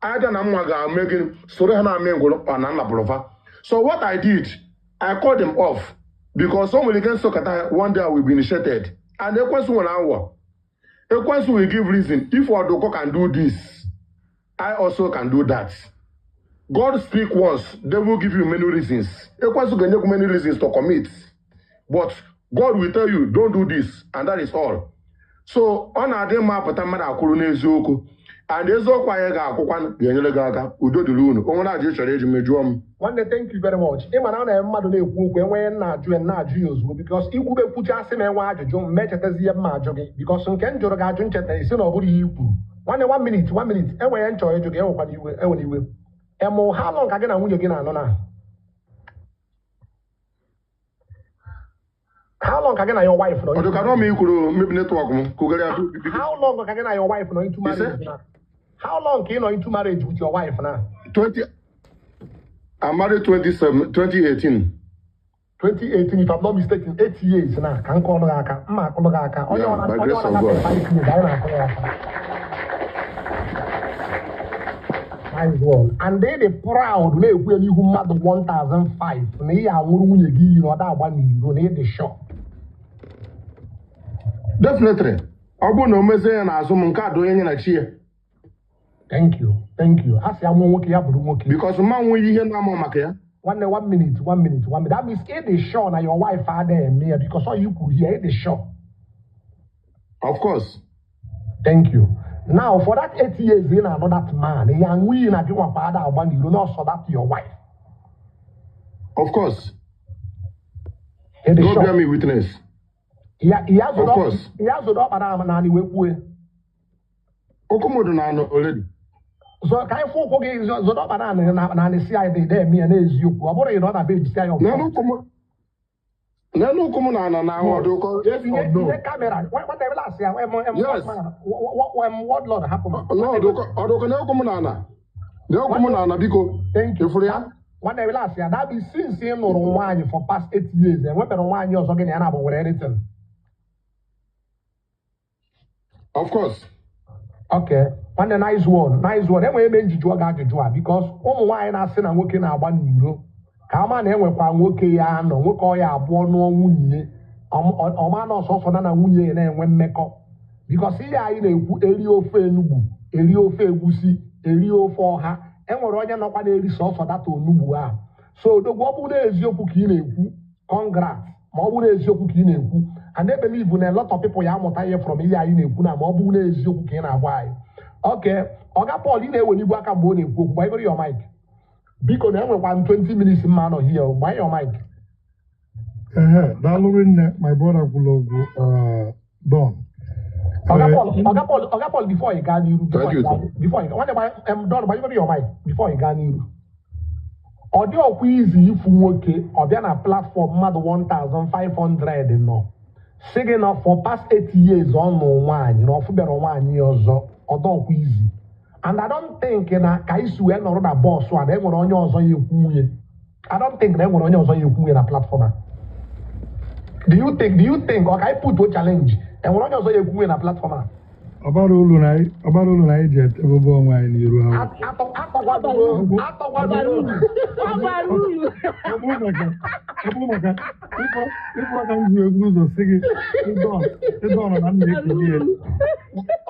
Speaker 4: either na mma ga-eme gịnị soro ha na-amị ngwụrụ ọ na nnapụrụfa. So what I did, I called them off because o nwere ike nsọkọta one day I will be initiated. And ekwensu nwere awọ. Ekwensu will give reason. If Odoko can do this, I also can do that. God speak once, devil give you many reasons. Ekwensu ga-enye many reasons to commit. But God will tell you, don't do this, and that is all. So ọ na-adị mma apụta mmadụ akwụrụ n'eziokwu. And eziokwu anyị ga-akwụkwa ga-enyere gị aka. Udo dịrị unu. O nwere ajụ ị chọrọ iji mejụọ m.
Speaker 2: Nwanne, thank you very much. Ị ma na ọ na mmadụ na-ekwu okwu enwee na-ajụ ya na-ajụ ya ozugbo because ikwube kwucha asị m enwe ajụjụ m echetazi ihe mma ajụ gị because nke m jụrụ gị ajụ ncheta isi na ọ bụrụ ihe i kwuru. Nwanne, 1 minute 1 minute enwere nchọrọ ịjụ gị, ewekwana iwe ewena iwe. Emu how long ka gị na nwunye gị na-anọ na? How long ka gị na your wife nọ?
Speaker 4: Ọdụka m ikwuru mebi netwọk m kụgara ya.
Speaker 2: How long ka gị na your wife nọ into marriage na? How long ka ị nọ into marriage with your wife na?
Speaker 4: I'm married 2018.
Speaker 2: 2018, if I'm not mistaken, 8 years now. Ka nkọ ọnụ gị aka, mma akụlụ gị aka. Onye
Speaker 4: Yeah,
Speaker 2: ọ
Speaker 4: by grace of God.
Speaker 2: na-akụ ya aka. Nice one. And they dey proud na-ekwu ya n'ihu mmadụ 1005 na ị ya anwụrụ nwunye gị iyi na ọ da agba n'iro na ị dị sure.
Speaker 4: Definitely. Ọ bụrụ na o mezie ya n'azụ m, nke a dị onye nye na chi ya.
Speaker 2: Thank you, thank you. A sị ya nwa nwoke ya bụrụ nwoke.
Speaker 4: Because mma nwe ihe na-ama maka ya.
Speaker 2: Nwanne, 1 minute, 1 minute, 1 minute. That means ị dị sure na your wife adịghị eme ya because all you kwuru here, ị dị sure.
Speaker 4: Of course.
Speaker 2: Thank you. Now, for that 8 years in another man, ya nwunye na gị nwakwa ada agba n'iro na ọsọ that your wife.
Speaker 4: Of course.
Speaker 2: Ị dị
Speaker 4: God
Speaker 2: sure.
Speaker 4: bear me witness.
Speaker 2: Ya
Speaker 4: Of course.
Speaker 2: zụrụ ọkpara ama naanị wee kwue.
Speaker 4: Okomodo na anọ already.
Speaker 2: Zọ ka anyị fụ ụkwụ gị zụrụ ọkpara naanị si anyị dị eme ya n'eziokwu. Ọ bụrụ na ọ na be si anyị ọfụma.
Speaker 4: N'elu ụkwụ m na ana na ahụ ọdụkọ. Yes or no?
Speaker 2: Tinye kamera. Nwata ebe asị ya
Speaker 4: Yes.
Speaker 2: What Lord hapụ m.
Speaker 4: Ọdụkọ n'ụkwụ m na ana. N'ụkwụ m na ana biko.
Speaker 2: Thank you.
Speaker 4: Ịfụrụ ya?
Speaker 2: Nwanne ebe asị ya that be since ị nụrụ nwaanyị for past 8 years enwebere nwaanyị ọzọ gị na ya na-abụ nwere anything.
Speaker 4: Of course.
Speaker 2: Okay. Nwanne, nice one, nice one. Enwere ebe njiji ọ ga-ajụjụ a because ụmụ nwaanyị na-asị na nwoke na-agba n'iro ka ama na enwekwa nwoke ya nọ nwoke ọ ya abụọ nụọ nwunye ọma na ọsọsọ na nwunye ya na-enwe mmekọ because ihe anyị na-ekwu eri ofe enugbu, eri ofe egwusi, eri ofe ọha, enwere onye nọkwa na-eri sọsọ data onugbu ahụ. So odogwu, ọ bụrụ na eziokwu ka ị na-ekwu, congrats. Ma ọ bụrụ eziokwu ka ị na-ekwu, And I believe na a lot of people ya amụta ihe from ihe anyị na-ekwu na ma ọ bụrụ na eziokwu ka ị na-agwa anyị. Okay, Oga Paul, ị na-ewe n'igwe aka mgbe ọ na-ekwu okwu. Gbanyegoro your mic. Biko, na enwekwa m 20 minutes mma anọ here. Gbanye your mic.
Speaker 5: Ehe, daalụ rinne, my brother kwuru okwu, Don.
Speaker 2: Oga Paul, Oga Paul, Oga Paul, before ị gaa n'iru,
Speaker 4: Thank
Speaker 2: before
Speaker 4: you,
Speaker 2: ị gaa, before ị nwanne gbanye Don, gbanyegoro your mic before ị gaa n'iru. Ọ dị ọkwa izi ifu nwoke ọ bịa na platform mmadụ 1500 nọ sị gị na for past 8 years ọ nụ nwaanyị na ọ fụbịara nwaanyị ọzọ. Ọdọkwa izi, and I don't think na ka isi wee nọrọ na bọọsụ a na enwere onye ọzọ ya ekwu nwunye. I don't think na enwere onye ọzọ ya ekwu nwunye na platform a. Do you think ọ ka anyị put o challenge, enwere onye ọzọ ya ekwu nwunye na platform a?
Speaker 5: Ọbara ulu na anyị ji etebebe onwe anyị n'iru ha.
Speaker 2: Atọkwadugo atọkwadugo.
Speaker 6: Ọ bara uru.
Speaker 5: Ọ bụ maka ịfụ aka m ji egwu ụzọ si gị ịdọn ịdọn na m na-ekele ya.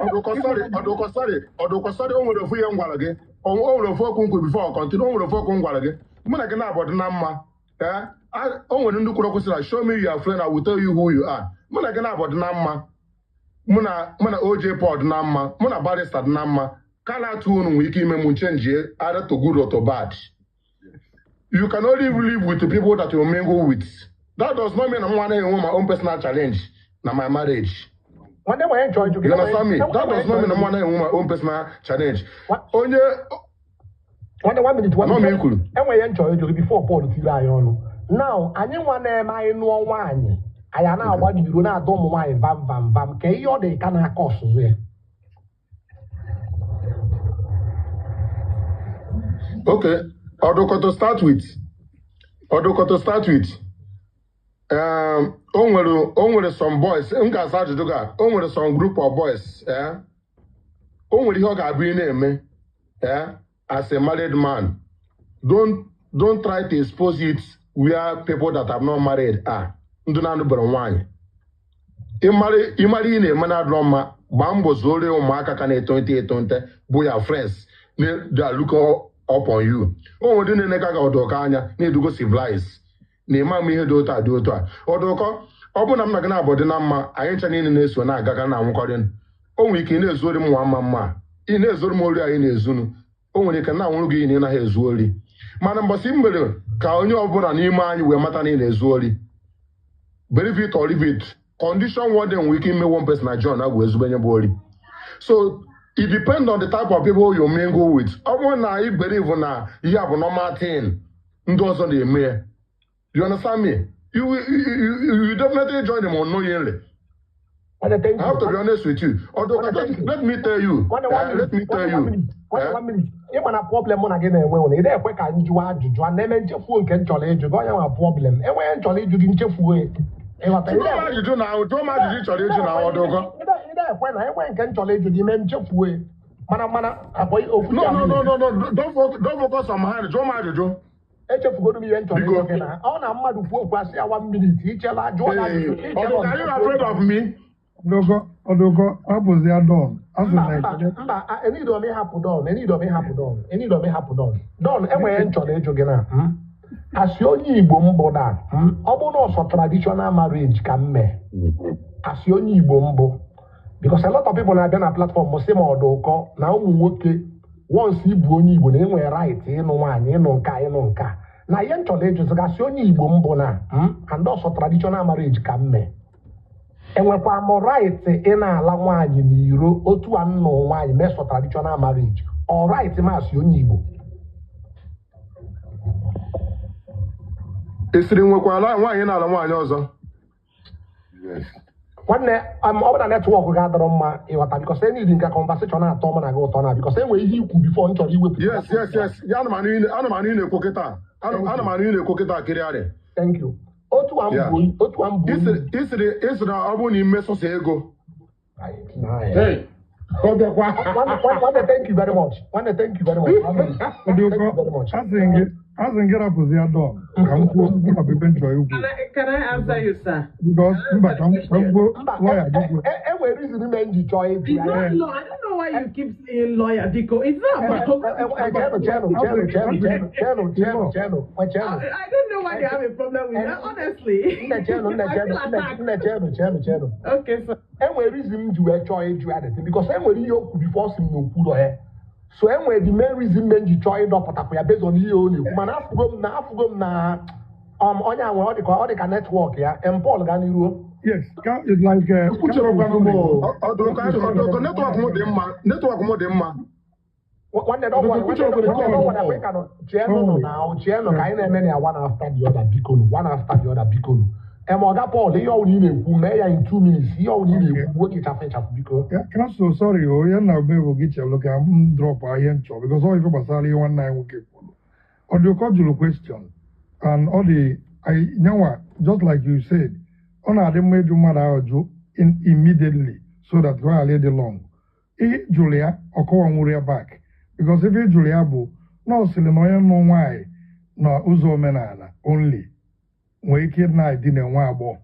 Speaker 3: Ọdụkọ, sorry, Ọdụkọ, sorry, Ọdụkọ, sorry. O nwere ofu ihe m gwara gị. O nwere ofu okwu m kwuru before continue. O nwere ofu okwu m gwara gị. Mụ na gị na-abụ dị na mma. Ee, o nwere ndị kwuru okwu sị na, "Show me your friend, I will tell you who you are." Mụ na gị na-abụ dị na mma. Mụ na OJ Paul dị na mma. Mụ na Barrister dị na mma. Ka na-atụ unu nwere ike ime m change either to good or to bad. You can only live with the people that you mingle with. That does not mean I'm anaghị enwe my own personal challenge na my marriage.
Speaker 2: Nwanne, nwere nchọ ịjụ gị.
Speaker 3: You understand me? That does not mean I'm anaghị enwe my own personal challenge. Onye
Speaker 2: Nwanne, one minute, one
Speaker 3: Anọ m
Speaker 2: minute.
Speaker 3: ikwuru.
Speaker 2: Enwere ihe nchọ ịjụ gị before Paul tiri anyị ọnụ. Now, anyị nwa na-eme anyị nụọ nwaanyị, anyị a na-agba n'iro na-adọ ụmụ nwaanyị vam vam vam, ka ihe ọ dị ka na-aka ọsụzụ ya.
Speaker 3: Okay, Ọdụkọ, to start with, Ọdụkọ, to start with, o nwere some boys, m ga-asa ajụjụ ga, o nwere some group of boys, eh? O nwere ihe ọ ga-abụ ị na-eme, eh? As a married man, don't try to expose it where people that have not married are. Ndị na-anụbere nwaanyị. Ịmara ị na-eme na-adịrọ mma, gbaa mbọ zuore ụmụaka ka na-etonte etonte bụ ya friends they are looking up on you. O nwere ndị na-eneka ga Ọdụkọ anya na-edugo civilize na-eme ama ihe dị otu a dị otu a. Ọdụkọ, ọ bụrụ na m na gị na-abụ dị na mma, anyị ncha niile na-eso na-agaga na anwụkọrị. O nwere ike ị na-ezu ori m nwa mma mma, ị na-ezuru m ori anyị na-ezunu. O nwere ike na-anwụrụ gị na ị naghị ezu ori, mana mbọsị m mere ka onye ọbụla n'ime anyị wee mata na ị na-ezu ori, believe it or leave it, condition one day nwere ike ime one person na John agwụ ezigbo onye bụ ori. So it depends on the type of people you mingle with. Ọ bụrụ na ị believe na ihe a bụ normal thing ndị ọzọ na-eme ya, you understand me, you definitely join them unknowingly.
Speaker 2: Nwanne, thank
Speaker 3: I have to be
Speaker 2: you.
Speaker 3: honest with you. Although,
Speaker 2: Nwanne, thank you.
Speaker 3: let me tell you,
Speaker 2: Nwanne, one
Speaker 3: let
Speaker 2: minute.
Speaker 3: me tell
Speaker 2: Nwanne,
Speaker 3: you,
Speaker 2: one minute. Nwanne,
Speaker 3: eh,
Speaker 2: one minute. Ị ma na problem mụ na gị na-enwe nwere ị na-ekwe ka m jụọ ajụjụ a na-eme nchefuo nke m chọrọ ịjụ gị. Onye nwa problem enweghị m chọrọ ịjụ gị, nchefuo ya. Ịghọta?
Speaker 3: Jụọ m ajụjụ na jụọ m ajụjụ ị chọrọ ịjụ na Ọdụkọ.
Speaker 2: Ị na-ekwe na enwe nke m chọrọ ịjụ gị mee nchefuo ya. Mana akwa okwu
Speaker 3: No, no, no, no, no, don't focus on my hand. Jụọ m ajụjụ.
Speaker 2: Echefugoro m ihe m chọrọ
Speaker 3: Biko.
Speaker 2: ịjụ gị na ọ na mmadụ kwuo okwu asị ya one minute, ichela jụọ ya ajụjụ
Speaker 3: Hey,
Speaker 2: ichela.
Speaker 3: Ọdụkọ, are you afraid of me?
Speaker 5: Ọdụkọ, Ọdụkọ, hapụzi ya Don. Asị
Speaker 2: Mba
Speaker 5: na
Speaker 2: mba
Speaker 5: ekele.
Speaker 2: mba, enido m ịhapụ Don, enido m ịhapụ Don, enido m ịhapụ Don. Don, enweghị m chọrọ ịjụ gị na asị onye Igbo mbụ na ọ bụrụ na ọsọ traditional marriage ka m mee, asị onye Igbo mbụ, because a lot of people na-abịa na platform sị ma Ọdụkọ na ụmụ nwoke, once ịbụ onye Igbo na enwere right ịnụ nwaanyị, ịnụ nka, ịnụ nka na ihe m chọrọ ịjụzi gasị onye Igbo mbụ na and ọsọ traditional marriage ka m mee, enwekwa m right ị na-ala nwaanyị n'iro otu a nnụ nwaanyị mesọ traditional marriage, ọ right masị onye Igbo?
Speaker 3: Esiri nwekwara nwaanyị na-ala nwaanyị ọzọ.
Speaker 4: Yes.
Speaker 2: Nwanne, ọ bụ na network ga-adọrọ mma, ịghọta, because enidi nke conversation na-atọ mụ na gị ụtọ na because enwere ihe ikwu before m chọrọ iwepụta.
Speaker 3: Yes. Ya, ana m anụ ị na-ekwu kịta. Ana m anụ ị na-ekwu kịta kịrịarị.
Speaker 2: Thank you. Otu a m bụ otu a m bụ
Speaker 3: Isiri na ọ bụrụ na ime sọsọ ego.
Speaker 1: Hey, ọ bịakwa.
Speaker 2: Nwanne, thank you very much. Nwanne, thank you very much. Nwanne, thank
Speaker 5: Ọdụkọ,
Speaker 2: you very much.
Speaker 5: asị gị Asị m gị rapụzi ya Don ka m kwuo mkpa bụ ife m chọrọ ikwu.
Speaker 6: Can I answer you, sir?
Speaker 5: Because mba, ka m kwuo
Speaker 2: Mba,
Speaker 5: lawyer biko.
Speaker 2: E nwere reason ime m ji chọọ ịjụ
Speaker 6: It's
Speaker 2: ya.
Speaker 6: not law. I don't know why you keep saying lawyer, because it's not about.
Speaker 2: Chenụ, chenụ, chenụ, chenụ, chenụ, chenụ, chenụ, chenụ, chenụ.
Speaker 6: I don't know why they have a problem with that, honestly.
Speaker 2: Nne, chenụ, nne,
Speaker 6: I
Speaker 2: chenụ,
Speaker 6: feel
Speaker 2: nne,
Speaker 6: attacked.
Speaker 2: nne, chenụ, chenụ, chenụ.
Speaker 6: Okay, sir.
Speaker 2: Enwere reason m ji wee chọọ ịjụ ya dịtị because enwere ihe okwu before sị m na okwuro ya, so enwere the main reason me m ji chọọ ịdọpụtakwa ya based on ihe ọ na-ekwu, mana afụgo m na onye a nwere ọ dị ka network ya. Em Paul, gaa n'iruo.
Speaker 5: Yes, it's like
Speaker 3: Ekwucherekwanụ m o.
Speaker 4: Ọdụkọ, network m dị mma, network m dị mma.
Speaker 2: Nwanne, don't worry, nwanne, don't worry, ekwe ka nọ chienụ nọ na chienụ ka anyị na-eme na ya one after the other, biko nụ, one after the other, biko nụ. Em ọga Paul, ihe ọbụla ị na-ekwu, mee ya in 2 minutes. Ihe ọbụla ị na-ekwu, nwoke, ịchafụ ịchafụ, biko.
Speaker 5: Yeah, Council, sorry, oh, ya na ebe bụ gị chelụ ka m drop ahịa nchọ because ọ ife gbasara ihe nwanne anyị nwoke kwuru. Ọ dị ụkọ jụrụ question and ọ dị nyanwa, just like you said, ọ na-adị mma ịjụ mmadụ ajụjụ immediately so that ka ọ ghara ịdị long. Ihe jụrụ ya, ọ kọwanwuru ya back because ife ị jụrụ ya bụ na ọ sịrị na onye nụ nwaanyị na ụzọ omenala only nwee ike na-edina nwa agbọghọ.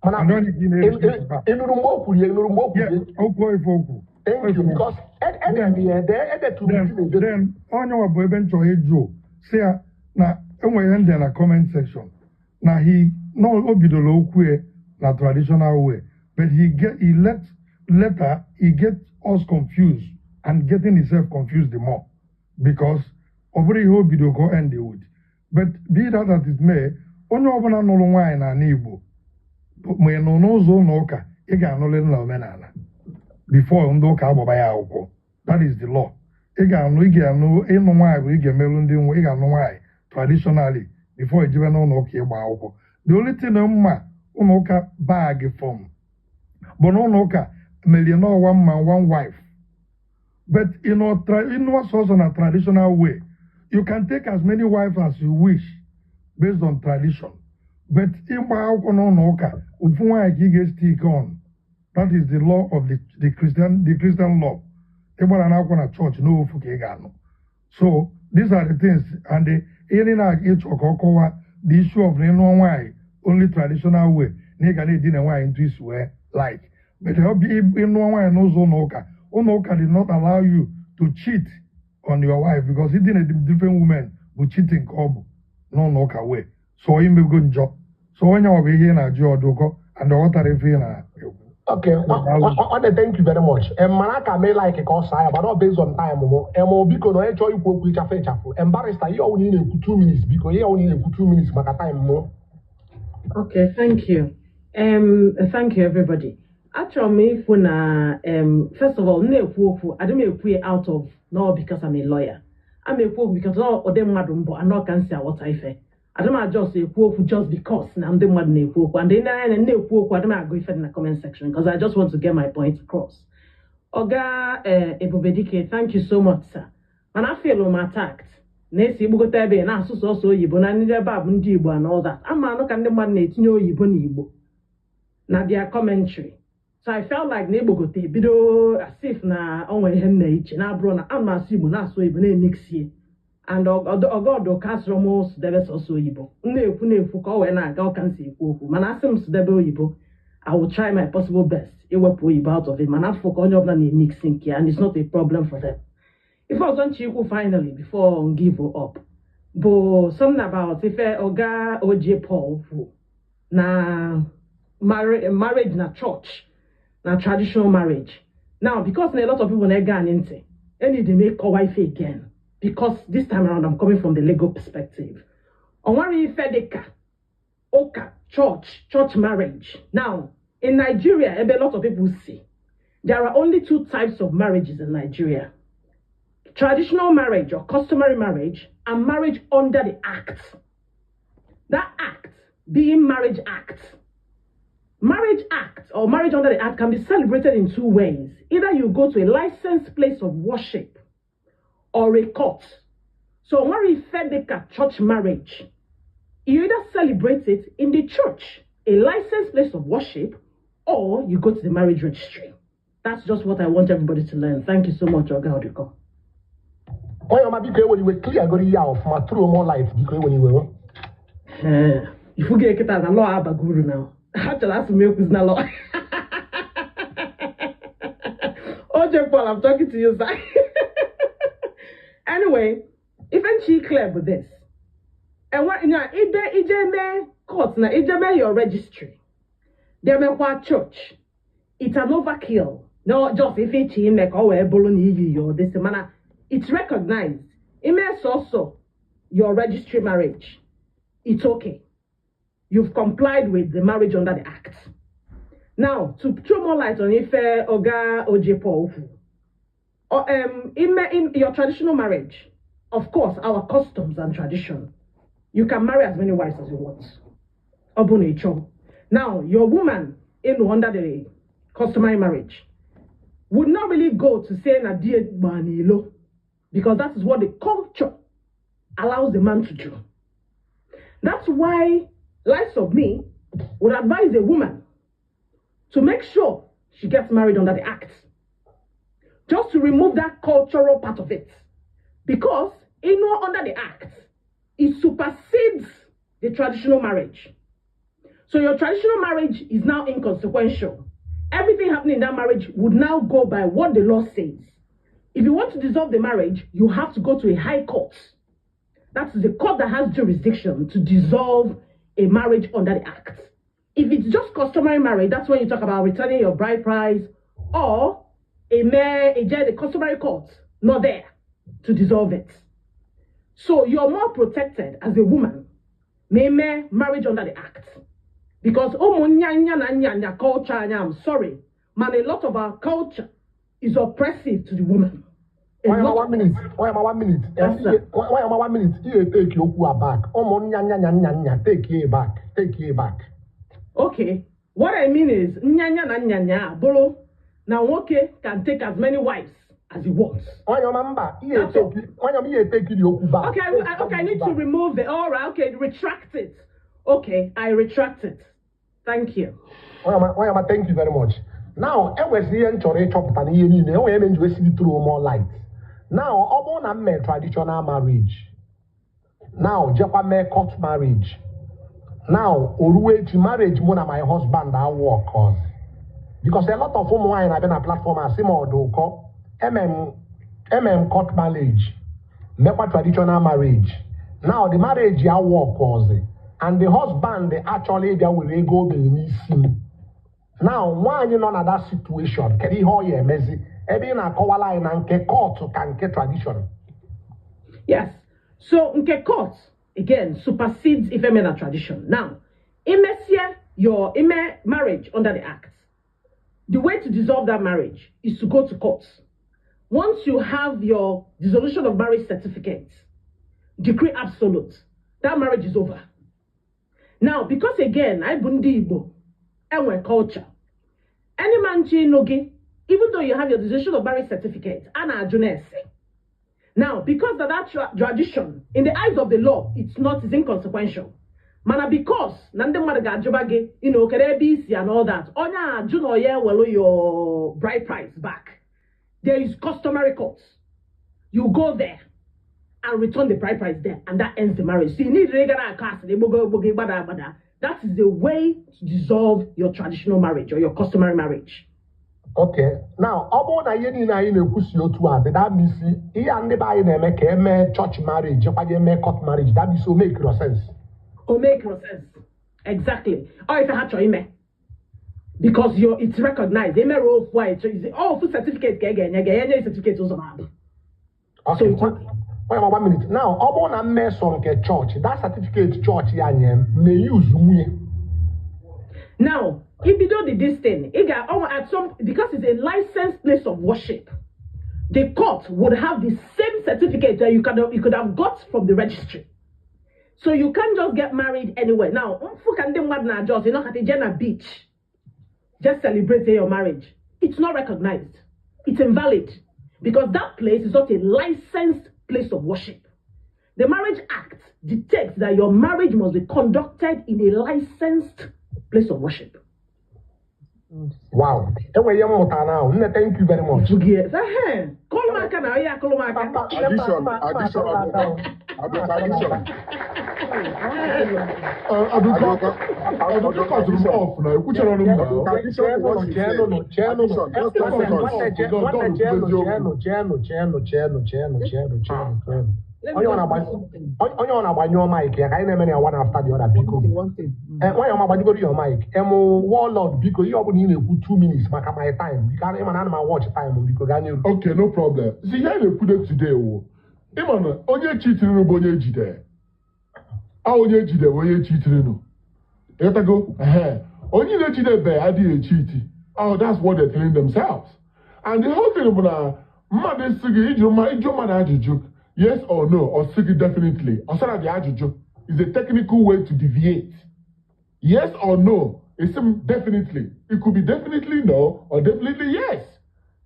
Speaker 2: Mana
Speaker 5: And onye gị na-eri back.
Speaker 2: ị nụrụ mgbe o kwuru ya? Ị nụrụ mgbe o kwuru
Speaker 5: Yeah,
Speaker 2: ya?
Speaker 5: okwu ife okwu.
Speaker 2: Thank you, because edere ya ede, edeturu
Speaker 5: Then,
Speaker 2: m Chinedu.
Speaker 5: then onye nwa bụ ebe m chọrọ ịjụ si ya na enwere ihe ndị na comment section na he no o bidoro okwu ya na traditional way, but he let later he get us confused and getting himself confused the more because ọ bụrụ ihe o bido ka o end with. But be that as it may, onye ọbụla nụrụ nwaanyị n'ala Igbo, ma ị nọ n'ụzọ ụlọ ụka, ị ga-anụrịrị na omenala before ndị ụka agbaba ya akwụkwọ. That is the law. Ị ga-anụ ịnụ nwaanyị bụ ị ga-emerụ ndị nwe, ị ga-anụ nwaanyị traditionally before ejebe n'ụlọ ụka ịgba akwụkwọ. The only thing mma ụlọ ụka bag from bụ na ụlọ ụka merie na one man, one wife, but ịnụọ sọsọ na traditional way, you can take as many wives as you wish based on tradition, but ịgba akwụkwọ n'ụlọ ụka, ofu nwaanyị ka ị ga-stick on. That is the law of the Christian law. Ịgbara n'akwụkwọ na chọọchị n'ofu ka ị ga-anụ. So these are the things and the ihe niile a ịchọ ka ọ kọwaa the issue of na ịnụọ nwaanyị only traditional way na ị ga na-edina nwaanyị ntụ isi wee like, but ọ bụ ịnụọ nwaanyị n'ụzọ ụlọ ụka, ụlọ ụka did not allow you to cheat on your wife because idina different women bụ cheating ka ọ bụ n'ụlọ ụka way, so imego njọ. So onye ọ bụ ihe ị na-ajụ ọdụkọ and ọ ghọtara ife ị na-ekwu.
Speaker 2: Okay, nwanne, thank you very much. Mana ka mee like ka ọ saa ya, mana ọ based on time mụ. Biko na onye chọọ ikwu okwu, ịchafụ ịchafụ. Barrister, ihe ọbụla ị na-ekwu, 2 minutes, biko, ihe ọbụla ị na-ekwu, 2 minutes maka time mụ.
Speaker 6: Okay, thank you. Thank you, everybody. Achọrọ m ikwu na first of all, m na-ekwu okwu, adị m ekwu ya out of no because I'm a lawyer. I'm ekwu okwu because ọ ụdị mmadụ mbụ anọ ka m si aghọta ife. Adị m just ekwu okwu just because na ndị mmadụ na-ekwu okwu. And ị na-anya na-ekwu okwu, adị m agụ ife dị na comment section because I just want to get my point across. Oga Ebubedike, thank you so much, sir. Mana I feel m attacked. Na-esi igbugote ebe ị na-asụ sọsọ oyibo na ndị ebe a bụ ndị Igbo and all that. Ama anụ ka ndị mmadụ na-etinye oyibo n'Igbo na their commentary. So I felt like na igbogote bido as if na o nwere ihe m na-eche na-abụrụ na ana m asụ Igbo na-asụ oyibo na-emixie. And ọgọdụ ka asụrụ m sụdebe sọsọ oyibo. M na-ekwu na-ekwu ka ọ wee na-aga ọka m si ekwu okwu, mana asị m sụdebe oyibo, I will try my possible best iwepụ oyibo out of it, mana afọ ka onye ọbụla na-emix nke ya and it's not a problem for them. Ife ọzọ nche ikwu finally before m give up bụ something about ife Oga OJ Paul kwuru na marriage na church na traditional marriage. Now, because na a lot of people na-ege anyị ntị, I need to make kọwa ife again because this time around I'm coming from the legal perspective. O nwere ife dịka ụka church marriage. Now, in Nigeria, ebe a lot of people see, there are only two types of marriages in Nigeria: traditional marriage or customary marriage and marriage under the act. That act being Marriage Act. Marriage Act or marriage under the act can be celebrated in two ways. Either you go to a licensed place of worship or a court. So when we the church marriage, you either celebrate it in the church, a licensed place of worship, or you go to the marriage registry. That's just what I want everybody to learn. Thank you so much, Oga Odiko.
Speaker 2: Onye ọma, biko ewere iwe, clear goro ihe a ọfụma, throw more light, biko ewere iwe.
Speaker 6: Ee, ifugo kịta na law abago uru na ha chọrọ asị m ekwuzi na law. OJ Paul, I'm talking to you, sir. Anyway, ife nchi clear bụ this. Enwe na ide ije mee court na ije mee your registry. Bịa mekwa church. It's an overkill. No, just ife iche ime ka ọ wee bụrụ na iyi your this mana it's recognized. Ime sọsọ your registry marriage. It's okay. You've complied with the marriage under the act. Now, to throw more light on ife Oga OJ Paul kwuru, in your traditional marriage, of course, our customs and tradition, you can marry as many wives as you want. Ọ bụ na ị chọọ. Now, your woman in under the customary marriage would not really go to say na die gbaa n'ilo, because that is what the culture allows the man to do. That's why likes of me would advise a woman to make sure she gets married under the act, just to remove that cultural part of it. Because in under the act, it supersedes the traditional marriage. So your traditional marriage is now inconsequential. Everything happening in that marriage would now go by what the law says. If you want to dissolve the marriage, you have to go to a high court. That is the court that has jurisdiction to dissolve a marriage under the act. If it's just customary marriage, that's when you talk about returning your bride price or a mere a the customary court, not there to dissolve it. So you're more protected as a woman, may marriage under the act. Because ụmụ na nya culture, I'm sorry, man, a lot of our culture is oppressive to the woman. A
Speaker 2: Why am I
Speaker 6: lot.
Speaker 2: 1 minute? Why am I 1 minute?
Speaker 6: Yes, sir.
Speaker 2: Why am I 1 minute? Ihe take okwu a back. Ụmụ nya nya nya nya nya, take it back. Take it back.
Speaker 6: Okay. What I mean is, nyanya na nyanya, bolo, na nwoke can take as many wives as he wants.
Speaker 2: Onye ọma, mba, ihe
Speaker 6: That's all.
Speaker 2: take onye ọma, ihe take the okwu back.
Speaker 6: Okay, okay, I need to remove the, all right, okay, retract it. Okay, I retract it. Thank you.
Speaker 2: Onye ọma, thank you very much. Now, enwezi ihe m chọrọ ịchọpụta n'ihe niile, enwere eme nji wesi throw more light. Now, ọ bụrụ na m mee traditional marriage, now jekwa mee court marriage. Now, oruwe echi marriage mụ na my husband awụ ọkọzi. Because a lot of ụmụ nwaanyị na-abịa na platform asị m ọdụ ụkọ, eme m court marriage, mekwa traditional marriage. Now, the marriage ya work ọzi, and the husband achọla ịbịa were ego o bere n'isi m. Now, nwaanyị nọ na that situation, kedu ihe ọ ya emezi? Ebe ị na-akọwala anyị na nke court ka nke tradition.
Speaker 6: Yes. So, nke court, again, supersedes ife na tradition. Now, imesie your ime marriage under the act. The way to dissolve that marriage is to go to court. Once you have your dissolution of marriage certificate, decree absolute, that marriage is over. Now, because again, ị bụ ndị Igbo, enwe culture. Any man chi ịnụ gị, even though you have your dissolution of marriage certificate, a na-ajụ na-ese. Now, because of that tradition, in the eyes of the law, it's not, it's inconsequential. Mana because na ndị mmadụ ga-ajụba gị, kedu ebe isi and all that, onye a ajụ na ya ewelu your bride price back. There is customary court. You go there and return the bride price there, and that ends the marriage. So you need regular class. That is the way to dissolve your traditional marriage or your customary marriage.
Speaker 2: Okay. Now, ọ bụrụ na ihe niile anyị na-ekwusi otu a dị, that means ihe a ndị be anyị na-eme ka eme church marriage, jekwa je mee court marriage, that means o make no sense.
Speaker 6: O make no sense. Exactly. Or if I had ime. Because you're it's recognized. They may roll for it. Oh, full certificate ga enye certificate ụzọ na-abụ.
Speaker 2: Okay.
Speaker 6: So
Speaker 2: Wait, wait, 1 minute. Now, ọ bụrụ na mmeso nke church, that certificate church ya nye m, may use nwunye.
Speaker 6: Now, if you do this thing, it got oh, at some because it's a licensed place of worship, the court would have the same certificate that you could have got from the registry. So you can't just get married anywhere. Now, mfu ka ndị mmadụ na-ajọ you know, at na beach, just celebrate your marriage. It's not recognized. It's invalid because that place is not a licensed place of worship. The Marriage Act dictates that your marriage must be conducted in a licensed place of worship.
Speaker 2: Wow, enwere ihe mmụta na ahụ. Nne, thank you very much.
Speaker 6: Yes, ehe. Kụrụ m aka na onye akụrụ m aka.
Speaker 3: Addition, addition, Adụkọ, addition. Adụkọ, Adụkọ zụrụ m off na ekwuchara ọnụ m na.
Speaker 4: Addition to what you said.
Speaker 2: Chenụ,
Speaker 4: Addition, just two seconds.
Speaker 2: nwanne, chenụ, chenụ, chenụ, chenụ, chenụ, chenụ, chenụ, chenụ, chenụ.
Speaker 6: Let me
Speaker 2: Onye ọ
Speaker 6: just
Speaker 2: na-agba
Speaker 6: say something.
Speaker 2: onye ọ na-agbanyụọ mic ya ka anyị na-eme na ya one after the other, biko.
Speaker 7: One thing, one thing.
Speaker 2: Eh, nwayọọ ma gbanyegoro your mic. Emu warlord, biko, ihe ọbụla ị na-ekwu, 2 minutes maka my time, biko. Ịma na ana m watch time, biko, gaa n'iru.
Speaker 3: Okay, no problem. See, ihe a na-ekwude today wụ ịma na onye chitirinụ bụ onye ejide. A onye ejide bụ onye chitirinụ. Ịghọtago? Ehe. Onye na-ejidebe adịghị echiti. Oh, that's what they're telling themselves. And the whole thing bụ na mmadụ esi gị ịjụ mma ịjụ mmadụ ajụjụ, yes or no, or sị gị definitely. Ọ sara gị ajụjụ is a technical way to deviate. Yes or no, it's definitely. It could be definitely no or definitely yes.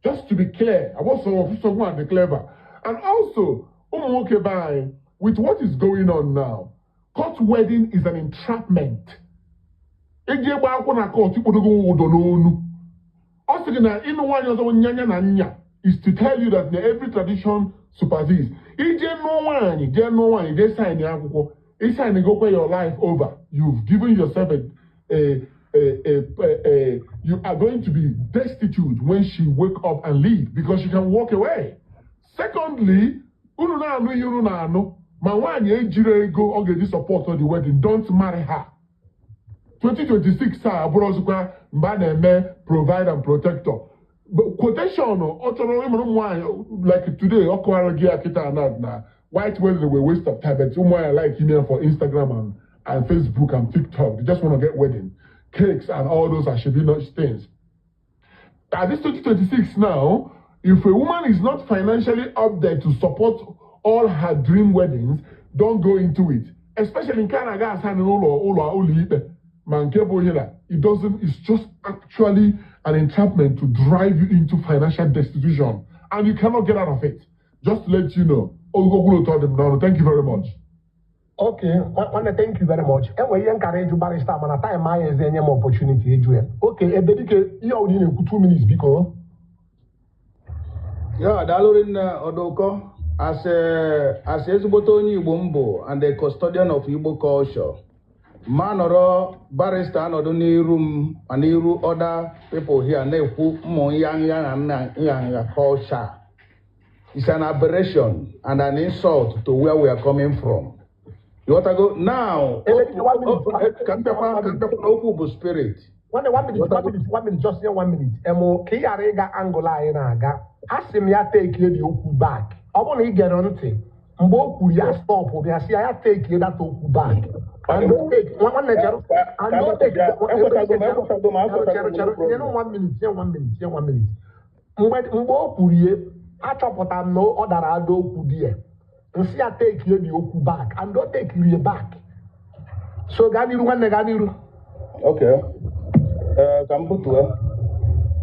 Speaker 3: Just to be clear, I was so someone the clever. And also, ụmụ nwoke be anyị, with what is going on now, court wedding is an entrapment. Eji egbe akwụkwọ na court ikpodogo ụdọ n'onu. Ọ sị gị na ịnụ nwaanyị ọzọ nyanya na nya is to tell you that na every tradition supersedes. Ije nụọ nwaanyị, jee nụọ nwaanyị, jee sign akwụkwọ. Ị sign gokwe your life over. You've given yourself a, you are going to be destitute when she wake up and leave because she can walk away. Secondly, unu na-anụ ihe unu na-anụ ma nwaanyị ejiri ego ọ ga-eji support the wedding, don't marry her. 2026 a abụrụ ọzọkwa mgbe a na-eme provide and protector. But quotation ọ chọrọ ịmụrụ ụmụ nwaanyị like today, ọ kọwara gị ya kịta na white wedding were waste of time, but ụmụ nwaanyị like email for Instagram and Facebook and TikTok. They just want to get wedding cakes and all those ashebino things. At this 2026 now, if a woman is not financially up there to support all her dream weddings, don't go into it. Especially nke a na-aga asa n'ụlọ ụlọ ụlọ ikpe ma nke bụ ihe na it doesn't, it's just actually an entrapment to drive you into financial destitution and you cannot get out of it. Just to let you know. Ogogolo told them, no, thank you very much.
Speaker 2: Okay, nwanne, thank you very much. Enwere ihe nkara ịjụ barrister, mana time anyị eze enye m opportunity ịjụ ya. Okay, ebe dike ihe ọbụla ị na-ekwu, 2 minutes, biko.
Speaker 8: Ya, daalụ rinne, Ọdụkọ. As ezigbote onye Igbo m bụ and the custodian of Igbo culture, ma nọrọ barrister anọdụ n'iru m ma n'iru other people here na-ekwu ụmụ nyanya na nna nyanya culture. It's an aberration and an insult to where we are coming from. You now?
Speaker 2: Ebe dike, one minute.
Speaker 8: Ka m bịakwa na okwu bụ spirit.
Speaker 2: Nwanne, one minute, one minute, one minute, just nye one minute. Emu ka ị ghara ịga angle anyị na-aga, a sị m ya take the okwu back. Ọ bụrụ na ị gere ntị mgbe o kwuru ya, stop bịa sị ya ya take that okwu back. And o take, nwanne, chere, and o take.
Speaker 8: Ekwetago m, ekwetago m, ekwetago
Speaker 2: Chere,
Speaker 8: m.
Speaker 2: chere, nye one minute, nye one minute, nye one minute. Mgbe o kwuru ihe, achọpụtara m na ọ dara ada okwu di ya, nsị ya take the okwu back, and o take ya back. So gaa n'iru, nwanne, gaa n'iru.
Speaker 8: Okay. Ka m butue.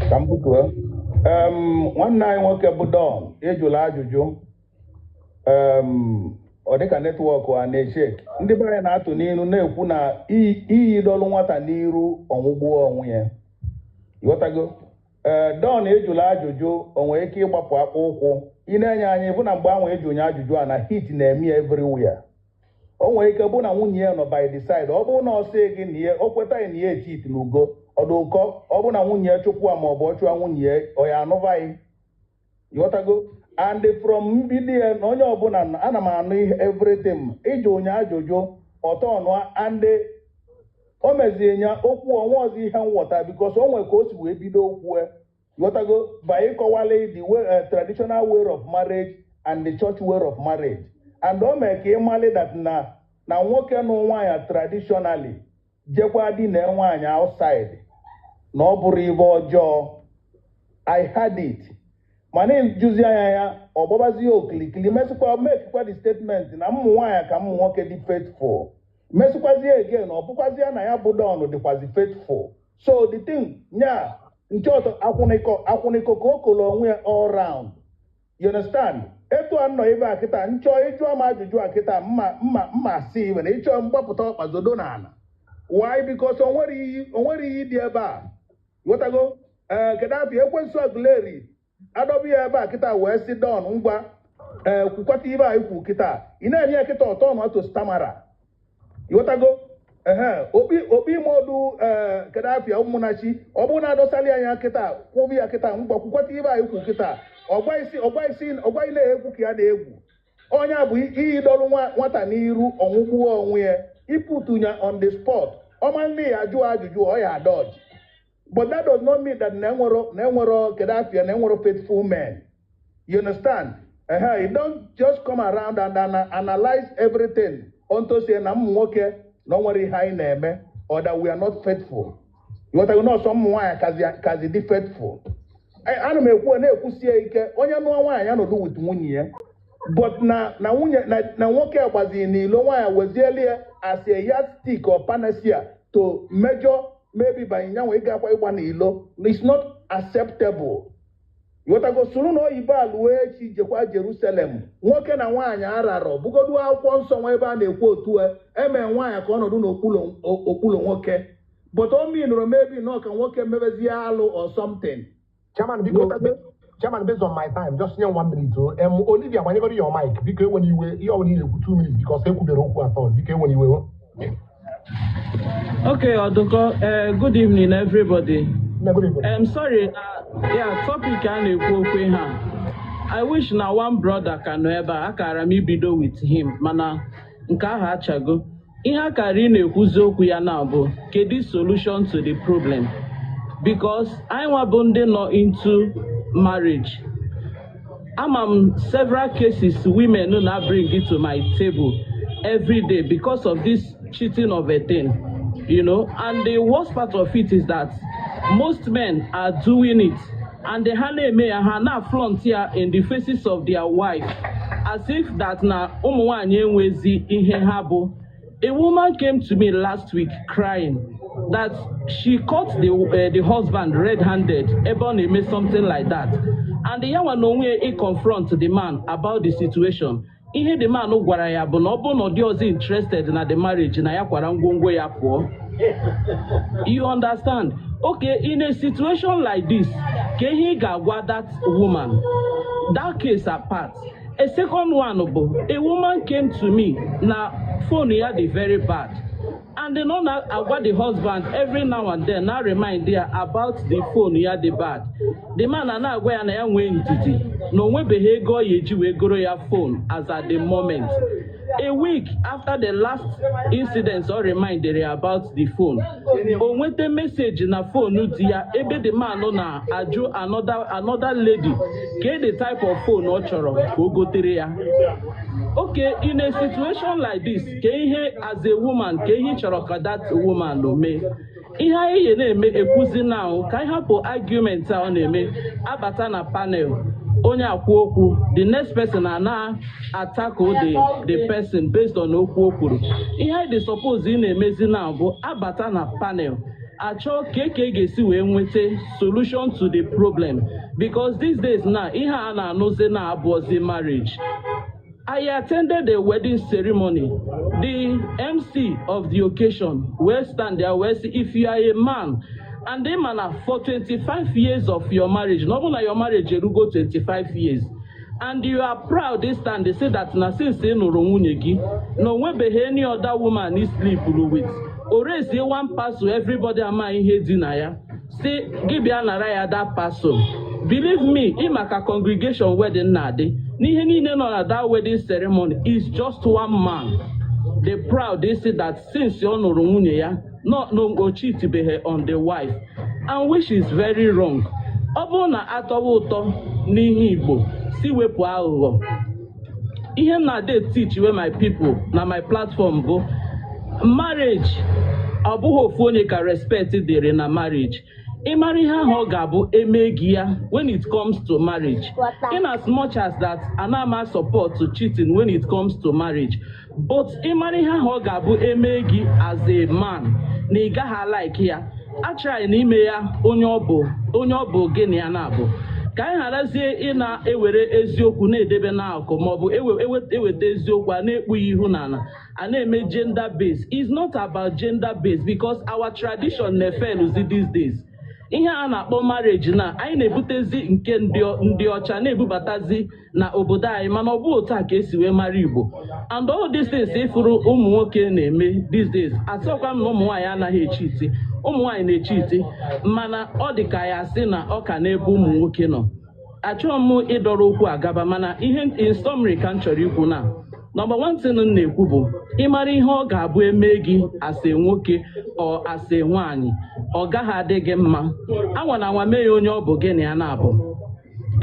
Speaker 8: Ka m butue. Nwanne anyị nwoke bụ Don, ịjụla ajụjụ. Ọ dịka network a na-eshake. Ndị be anyị na-atụ n'ilu na-ekwu na iyi dọlụ nwata n'iru ọnwụgbuo onwe ya. Ịghọtago? Ee, Don, ejụla ajụjụ, o nwere ike ịgbapụ akpụ ụkwụ. Ị na-enye anyị bụ na mgbe ahụ eji onye ajụjụ a na heat na-eme ya everywhere. O nwere ike bụ na nwunye ya nọ by the side. Ọ bụrụ na ọ sị gị na ihe o kwetaghị na ihe cheat n'ugo ọdụ ụkọ, ọ bụ na nwunye ya chụpụ ya ma ọ bụ ọ chụọ nwunye ya, ọ ya anụvaghị. Ịghọtago? And from mbido ya na onye ọbụla ana m anụ ihe everything ịjụ onye ajụjụ ọtọ ọnụa, and o mezie ya okwu onwe ọzọ ihe nghọta, because o nwere ka o si wee bido okwu ya. Ịghọtago? By ịkọwala the way, traditional way of marriage and the church way of marriage, and o mee ka ịmalị that na nwoke nụ nwaanyị traditionally jekwa di na nwaanyị outside na ọ bụrụ ibe ọjọọ. I had it, mana ịjụzi anya ya, ọ gbabazie okilikili, mesịkwa mekikwa the statement na ụmụ nwaanyị ka ụmụ nwoke dị faithful, mesịkwazie again, ọ bụkwazie na ya bụ Don dịkwazi faithful. So the thing nya nke ọtọ akwụnịkọ akwụnịkọ ka o kolo onwe ya all round, you understand? Etu a nọ ebe a kịta, nchọ ịjụọ m ajụjụ a kịta, mma mma mma si ibe na ịchọ mgbapụta ọkpa zodo n'ala. Why? Because o nwere iyi, o nwere iyi dị ebe a. Ghọtago? Ee, kedu afọ ekwensu Aguleri adọbụ ya ebe a kịta wee sị Don, ngwa, ee, kwukwata ibe anyị kwu kịta. Ị na-enye ya kịta ọtọ nọ to stamara. Ịghọtago? Ehe, okpi okpi ime ọdụ. Ee, kedu afịa ụmụnachi ọ bụrụ na adọsali anya kịta, kwụbụ ya kịta, ngwa, kwukwata ibe anyị kwu kịta, ọgwa isi ọgwa isi ọgwa ị na-egwu ka ya na-egwu. Onye a bụ iyi dọrụ nwata n'iru ọnwụgbuo onwe ya, iputu ya on the spot. Ọma nne ya ajụ ajụjụ ọ ya dodge, but that does not mean that na enwero kedu afịa na enwero faithful men. You understand? You don't just come around and analyze everything unto say na ụmụ nwoke na o nwere ihe anyị na-eme or that we are not faithful. Ịghọtago na ọsọ ụmụ nwaanyị kazi dị faithful. Ana m ekwu na-ekwusie ike, onye nụọ nwaanyị ya nọdụ with nwunye ya, but na nwunye na nwoke gbaziri n'ilo nwaanyị wezieli ya as a yardstick or panacea to measure maybe by nyanwa ịgakwa ịgba n'ilo, it's not acceptable. Ịghọtago? Soro na oyibo alụọ echi jekwa Jerusalem, nwoke na nwaanyị ararọ bugodu akwụkwọ nsọ nwa ebe a na-ekwu otu eme nwaanyị ka ọnọdụ n'okpuru okpuru nwoke, but o minụrụ maybe nọ ka nwoke mebezie alụ or something.
Speaker 2: Chairman, biko, Chairman, based on my time, just nye one minute. Oh. Olivia, gbanyegoro your mic. Biko, enwere iwe, ihe ọbụla ị na-ekwu 2 minutes because ekwubere okwu atọ. Biko, enwere iwe. Oh.
Speaker 7: Okay, Oduko, good evening, everybody.
Speaker 2: Nne, good evening.
Speaker 7: Sorry, yeah, topic a na-ekwu okwu ha. I wish na one brother ka nọ ebe a, akara m ibido with him, mana nke ahụ achago. Ihe akara ị na-ekwuzi okwu ya na bụ, kedu solution to the problem? Because anyị nwa bụ ndị nọ into marriage. Ama m several cases women na bring it to my table every day because of this cheating of a thing. And the worst part of it is that most men are doing it and they ha na-eme ya, ha na flaunt ya in the faces of their wife as if that na ụmụ nwanyị enwezi ihe ha bụ. A woman came to me last week crying that she caught the husband red-handed ebe ọ na-eme something like that, and ya nwa na onwe ya confront the man about the situation. Ihe the man gwara ya bụ na ọ bụrụ na ọ dị ọzọ interested na the marriage, na ya kwara ngwongwo ya pụọ. You understand? Okay, in a situation like this, ka ihe ị ga-agwa that woman? That case apart, a second one bụ a woman came to me na phone ya dị very bad, and then ọ na-agwa the husband every now and then, na remind ya about the phone ya dị bad. The man na na-agwa ya na ya nwee ndidi, na o nwebeghị ego ọ ya eji wee goro ya phone as at the moment. A week after the last incident ọ reminded ya about the phone, o nweta message na phone di ya ebe the man na-ajụ another lady ke the type of phone ọ chọrọ ka o gotere ya. Okay, in a situation like this, ka ihe as a woman, ka ihe ị chọrọ ka that woman o mee? Ihe anyị yi na-eme ekwuzi now, ka anyị hapụ argument a ọ na-eme abata na panel, onye akwu okwu, the next person a na-atako the person based on okwu o kwuru. Ihe anyị dị suppose ị na-emezi now bụ abata na panel, achọ ka eke ga-esi wee nweta solution to the problem, because these days now, ihe a na-anụzi na-abụọzi marriage. I attended a wedding ceremony. The MC of the occasion will stand there, will say, if you are a man, and the man for 25 years of your marriage, not only your marriage erugo 25 years, and you are proud this time, they say that na since ị nụrụ nwunye gị, na o nwebeghị any other woman ị sleep with. O raise one parcel, everybody ama ihe dị na ya. Si gị bịa nara ya that parcel. Believe me, ị maka congregation wedding na-adị. N'ihe niile nọ na that wedding ceremony is just one man. The proud, they say that since ọ nụrụ nwunye ya, no o cheatbeghị on the wife, and which is very wrong. Ọ bụrụ na atọwa ụtọ n'ihe Igbo si wepụ aghụghọ, ihe m na-ade teach we my people na my platform bụ marriage, ọ bụghị ofu onye ka respect dịrị na marriage. Ị mara ihe ahụ ọ ga-abụ eme gị ya when it comes to marriage. In as much as that ana m support to cheating when it comes to marriage, but ị mara ihe ahụ ọ ga-abụ eme gị as a man na ị gaghị like ya, achọghị na ime ya onye ọ bụ onye ọ bụ gị na ya na-abụ, ka anyị gharazie ị na-ewere eziokwu na-edebe n'akụkụ, maọbụ eweta eziokwu a na-ekpu ya ihu n'ala, a na-eme gender based. It's not about gender based, because our tradition na-efeluzi these days. Ihe a na-akpọ marriage na anyị na-ebutezi nke ndị ọcha na-ebubatazi na obodo anyị, mana ọ bụ otu a ka esi wee mara Igbo. And all these things ịfụrụ ụmụ nwoke na-eme these days, asọkwa m na ụmụ nwaanyị anaghị echeat. Ụmụ nwaanyị na-echeat, mana ọ dị ka ya sị na ọ ka n'ebe ụmụ nwoke nọ. Achọghị m ịdọrọ okwu agaba, mana ihe in summary ka m chọrọ ikwu na number one thing m na-ekwu bụ ịmara ihe ọ ga-abụ eme gị asị nwoke ọ asị nwaanyị, ọ gaghị adị gị mma. Anwa na anwa mee ya onye ọ bụ gị na ya na-abụ.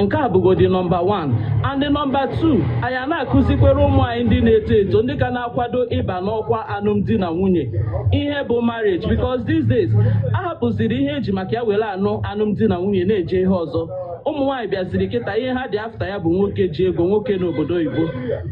Speaker 7: Nke a bụgodi number 1. And number 2, anyị a na-akụzikwere ụmụ anyị ndị na-eto eto, ndị ka na-akwado ịba n'ọkwa alụmdi na nwunye, ihe bụ marriage, because these days a hapụziri ihe eji maka ya were anụ alụmdi na nwunye na-eje ihe ọzọ. Ụmụ nwaanyị bịaziri kịta, ihe ha dị after ya bụ nwoke ji ego, nwoke n'obodo oyibo,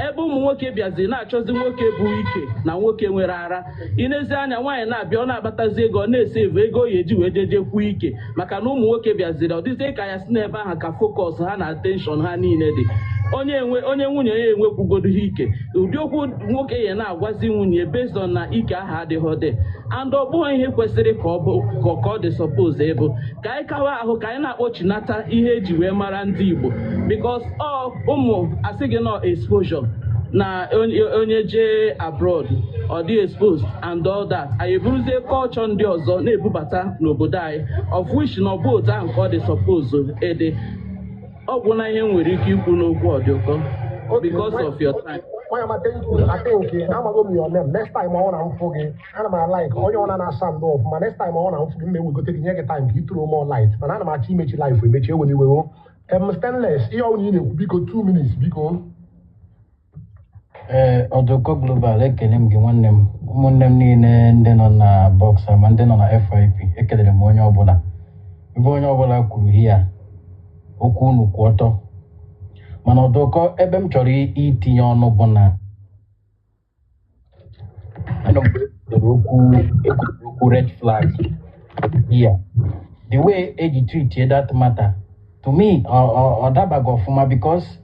Speaker 7: ebe ụmụ nwoke bịaziri na-achọzi nwoke bụ ike na nwoke nwere ara. Inezi anya, nwaanyị na-abịa, ọ na-akpatazi ego, ọ na-esevu ego ọ ya eji wee jeje kwuo ike, maka na ụmụ nwoke bịaziri ọ dịzie ka ya si n'ebe ahụ ka focus ha na attention ha niile dị. Onye enwe onye nwunye ya enwekwugodo ha ike, ụdị okwu nwoke ya na-agwazi nwunye based on na ike ahụ adịghị dị, and ọ bụghị ihe kwesịrị ka ọ bụ ka ọ dị suppose ịbụ. Ka anyị kawa ahụ ka anyị na-akpọchinata ihe eji wee mara ndị Igbo, because ọ ụmụ asị gị nọ exposure na onye jee abroad, ọ dị exposed and all that, anyị eburuzie culture ndị ọzọ na-ebubata n'obodo anyị, of which na ọ bụ otu ahụ ka ọ dị suppose ịdị. Ọ gwụ na ihe m nwere ike ikwu n'okwu ọdịụkọ because of your time.
Speaker 2: Onye ma, thank you. I think amago m your name. Next time ọ na mfụ gị, ana m like onye ọ na-asa ndụ ọfụma. Next time ọ na mfụ gị, m ewegote gị, nye gị time ka ị tụrụ more light, mana ana m achọ imechi live emechi. Ewe n'iwe o stainless, ihe ọbụla ị na-ekwu, biko, 2 minutes, biko.
Speaker 9: Ee, Ọdụkọ Global, ekele m gị nwanne m. Ụmụnne m niile ndị nọ na box ma ndị nọ na FIP, ekelere m onye ọbụla. Ebe onye ọbụla kwuru hia okwu, unu kwụ ọtọ. Mana Ọdụkọ, ebe m chọrọ itinye ọnụ bụ na anọ mgbe ekwutere okwu red flag here, the way eji treat that matter, to me ọ dabaghị ọfụma, because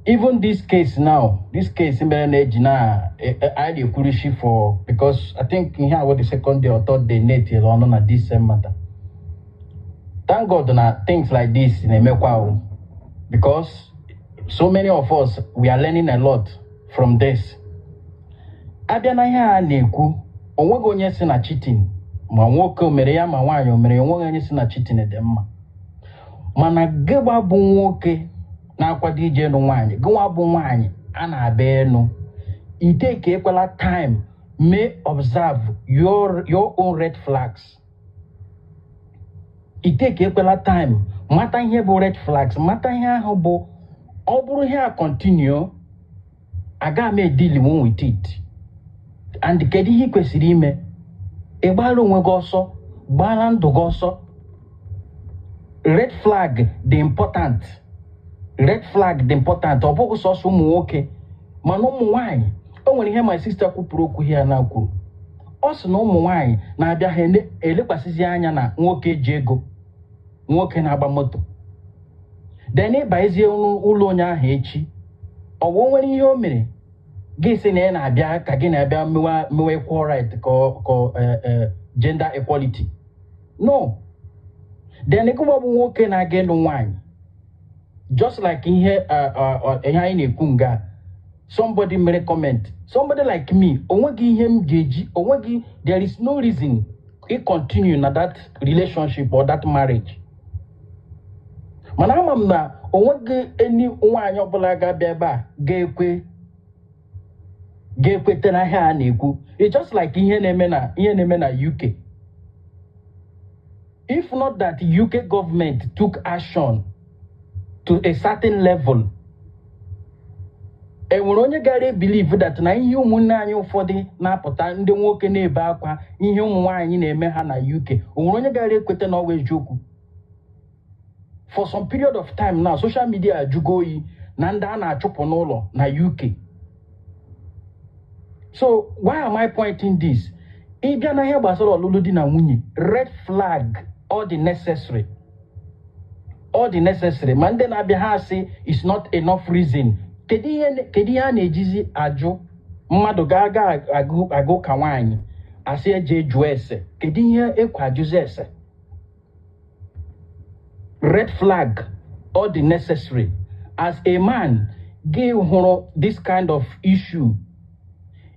Speaker 9: even this case now, this case mere na-eji na anyị na-ekwurushi for, because I think ihe a the second day or third day na-etinyere ọnụ na this same matter. Thank God na things like this na-emekwa o, because so many of us, we are learning a lot from this. Abịa na ihe a na-ekwu, onweghị onye si na cheating, ma nwoke o mere ya ma nwaanyị o mere ya, onweghị onye si na cheating dị mma. Mana gịgba bụ nwoke na-akwado ije ịnụ nwaanyị, gịnwa bụ nwaanyị a na-abịa ịnụ, ite ka ekwela time may observe your own red flags. Ite ka ekwela time mata ihe bụ red flags, mata ihe ahụ bụ ọ bụrụ ihe a continue, aga m edeal with it. And kedu ihe ị kwesịrị ime? Ị gbara onwe gị ọsọ, gbara ndụ gị ọsọ. Red flag dị important, red flag dị important. Ọ bụghị sọsọ ụmụ nwoke, mana ụmụ nwanyị. O nwere ihe my sister kwupụrụ okwu ya na kwuru, ọ sị na ụmụ nwanyị na-abịa, ha elekwasịzi anya na nwoke ji ego, nwoke na-agba moto. Then ịbaezie ụlọ onye ahụ echi, ọ bụ nwere ihe o mere gị sị na ị na-abịa ka gị na-abịa mewe equal right, ka gender equality. No. Then ịgụwa bụ nwoke na-aga ịlụ nwaanyị, just like ihe anyị na-ekwu nga, somebody mere comment, somebody like me, onweghị ihe m ga-eji, onweghị, there is no reason ị continue na that relationship or that marriage. Mana ama m na onweghị eni nwaanyị ọbụla ga-abịa ebe a ga-ekwete na ihe a na-ekwu. It's just like ihe na-eme na UK. If not that UK government took action to a certain level, enwere onye gara believe that na ihe ụmụnne anyị ụfọdụ na-apụta, ndị nwoke na-ebe akwa ihe ụmụ nwaanyị na-eme ha na UK, o nwere onye gara ekweta na ọwa eziokwu? For some period of time now, social media ajụgo oyi na ndị a na-achụpụ n'ụlọ na UK. So why am I pointing this? Ịbịa na ihe gbasara ọlụlụ di na nwunye, red flag, all the necessary, all the necessary. Ma ndị na-abịa, ha asị is not enough reason. Kedu ihe a na-ejizi ajụ mmadụ ga-aga agụ ka nwaanyị asị eje jụọ ese? Kedu ihe ekwe ajụzi ese? Red flag ọ dị necessary. As a man, gị hụrụ this kind of issue,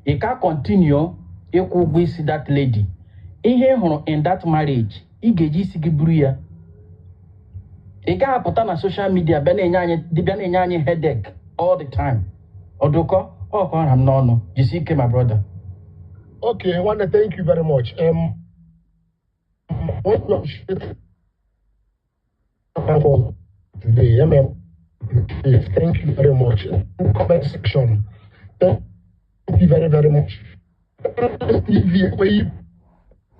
Speaker 9: ị ka continue ịkwụ ụgwọ isi that lady. Ihe ị hụrụ in that marriage, ị ga-eji isi gị buru ya. Ị gaghị apụta na social media bịa na-enye anyị headache all the time. Ọdụkọ ọ ka ọra m n'ọnụ. Jisi ike, my brother.
Speaker 2: Okay, nwanne, thank you very much. What you appreciate for today, thank you very much. Comment section, thank you very, very much. TV, where you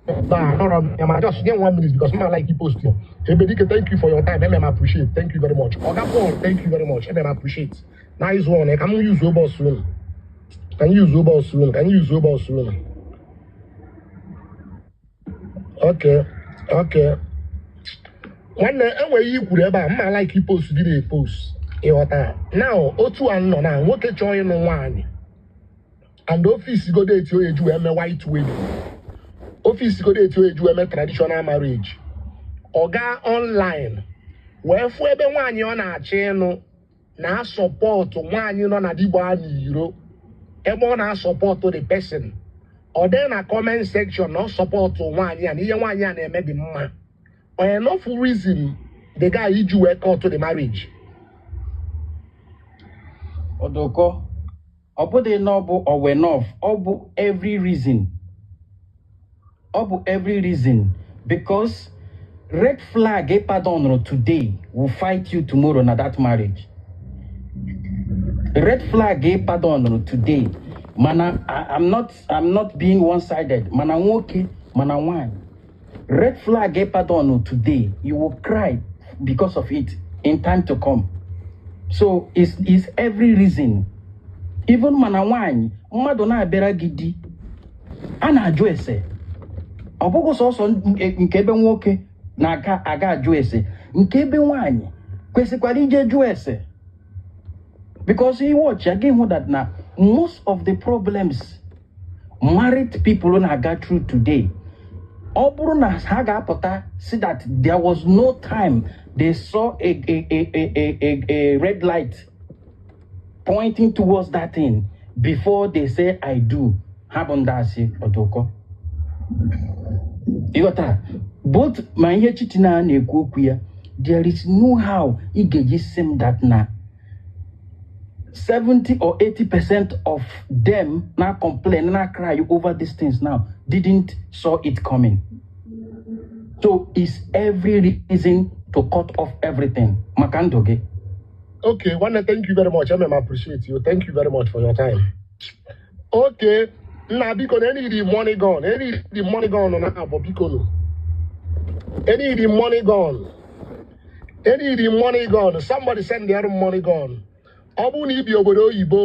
Speaker 2: Nah, no, no, I'm just get 1 minute because I like you post. Hey, thank you for your time. Appreciate. Thank you very much. Oga Paul, thank you very much. Appreciate. Nice one. Eh? Can you use robot soon? Can you use robot soon? Can you use robot soon? Okay. Nwanne, enwere ihe i kwuru ebe a mma like post gị na-epost, ịghọta? Now, otu a nọ na nwoke chọọ ịnụ nwaanyị and office godo eti oye ji wee mee white wedding, office godo eti oye ji wee mee traditional marriage, ọ gaa online wee fụ ebe nwaanyị ọ na-achọ ịnụ na-asupport nwaanyị nọ na digba n'iro, ebe ọ na-asupport the person, ọ dee na comment section na ọ support nwaanyị a na ihe nwaanyị a na-eme dị mma. Enough reason the guy iji wee cut the marriage?
Speaker 9: Ọdụkọ, ọ bụghị na ọ bụ ọwụ enough, ọ bụ every reason. Ọ bụ every reason, because red flag ị pardon today will fight you tomorrow na that marriage. Red flag ị pardon today, mana I'm not being one-sided, mana nwoke mana nwanyị, red flag ị pardon today, you will cry because of it in time to come. So it's every reason. Even mana nwanyị, mmadụ na-abịara gị di, a na-ajụ ese. Ọ bụghị sọsọ nke ebe nwoke na-aga aga ajụ ese, nke ebe nwanyị kwesịkwara ije jụọ ese, because i watch ya, gị hụ that na most of the problems married people na-aga through today, ọ bụrụ na ha ga-apụta see that there was no time they saw a red light pointing towards that thing before they say "I do", ha bụ ndị asị. Ọdụkọ, ịghọta? Both ma ihe cheating a na-ekwu okwu ya, there is no how ị ga-eji sim that na 70 or 80% of them now complain, now cry over these things now, didn't saw it coming. So it's every reason to cut off everything maka ndụ gị.
Speaker 2: Okay, nwanne, thank you very much. Appreciate you. Thank you very much for your time. Okay, nna, biko na any the money gone, any the money gone na abọ, biko no. Any the money gone. Any the money gone. Somebody send their money gone. Ọ bụrụ na ibi obodo oyibo.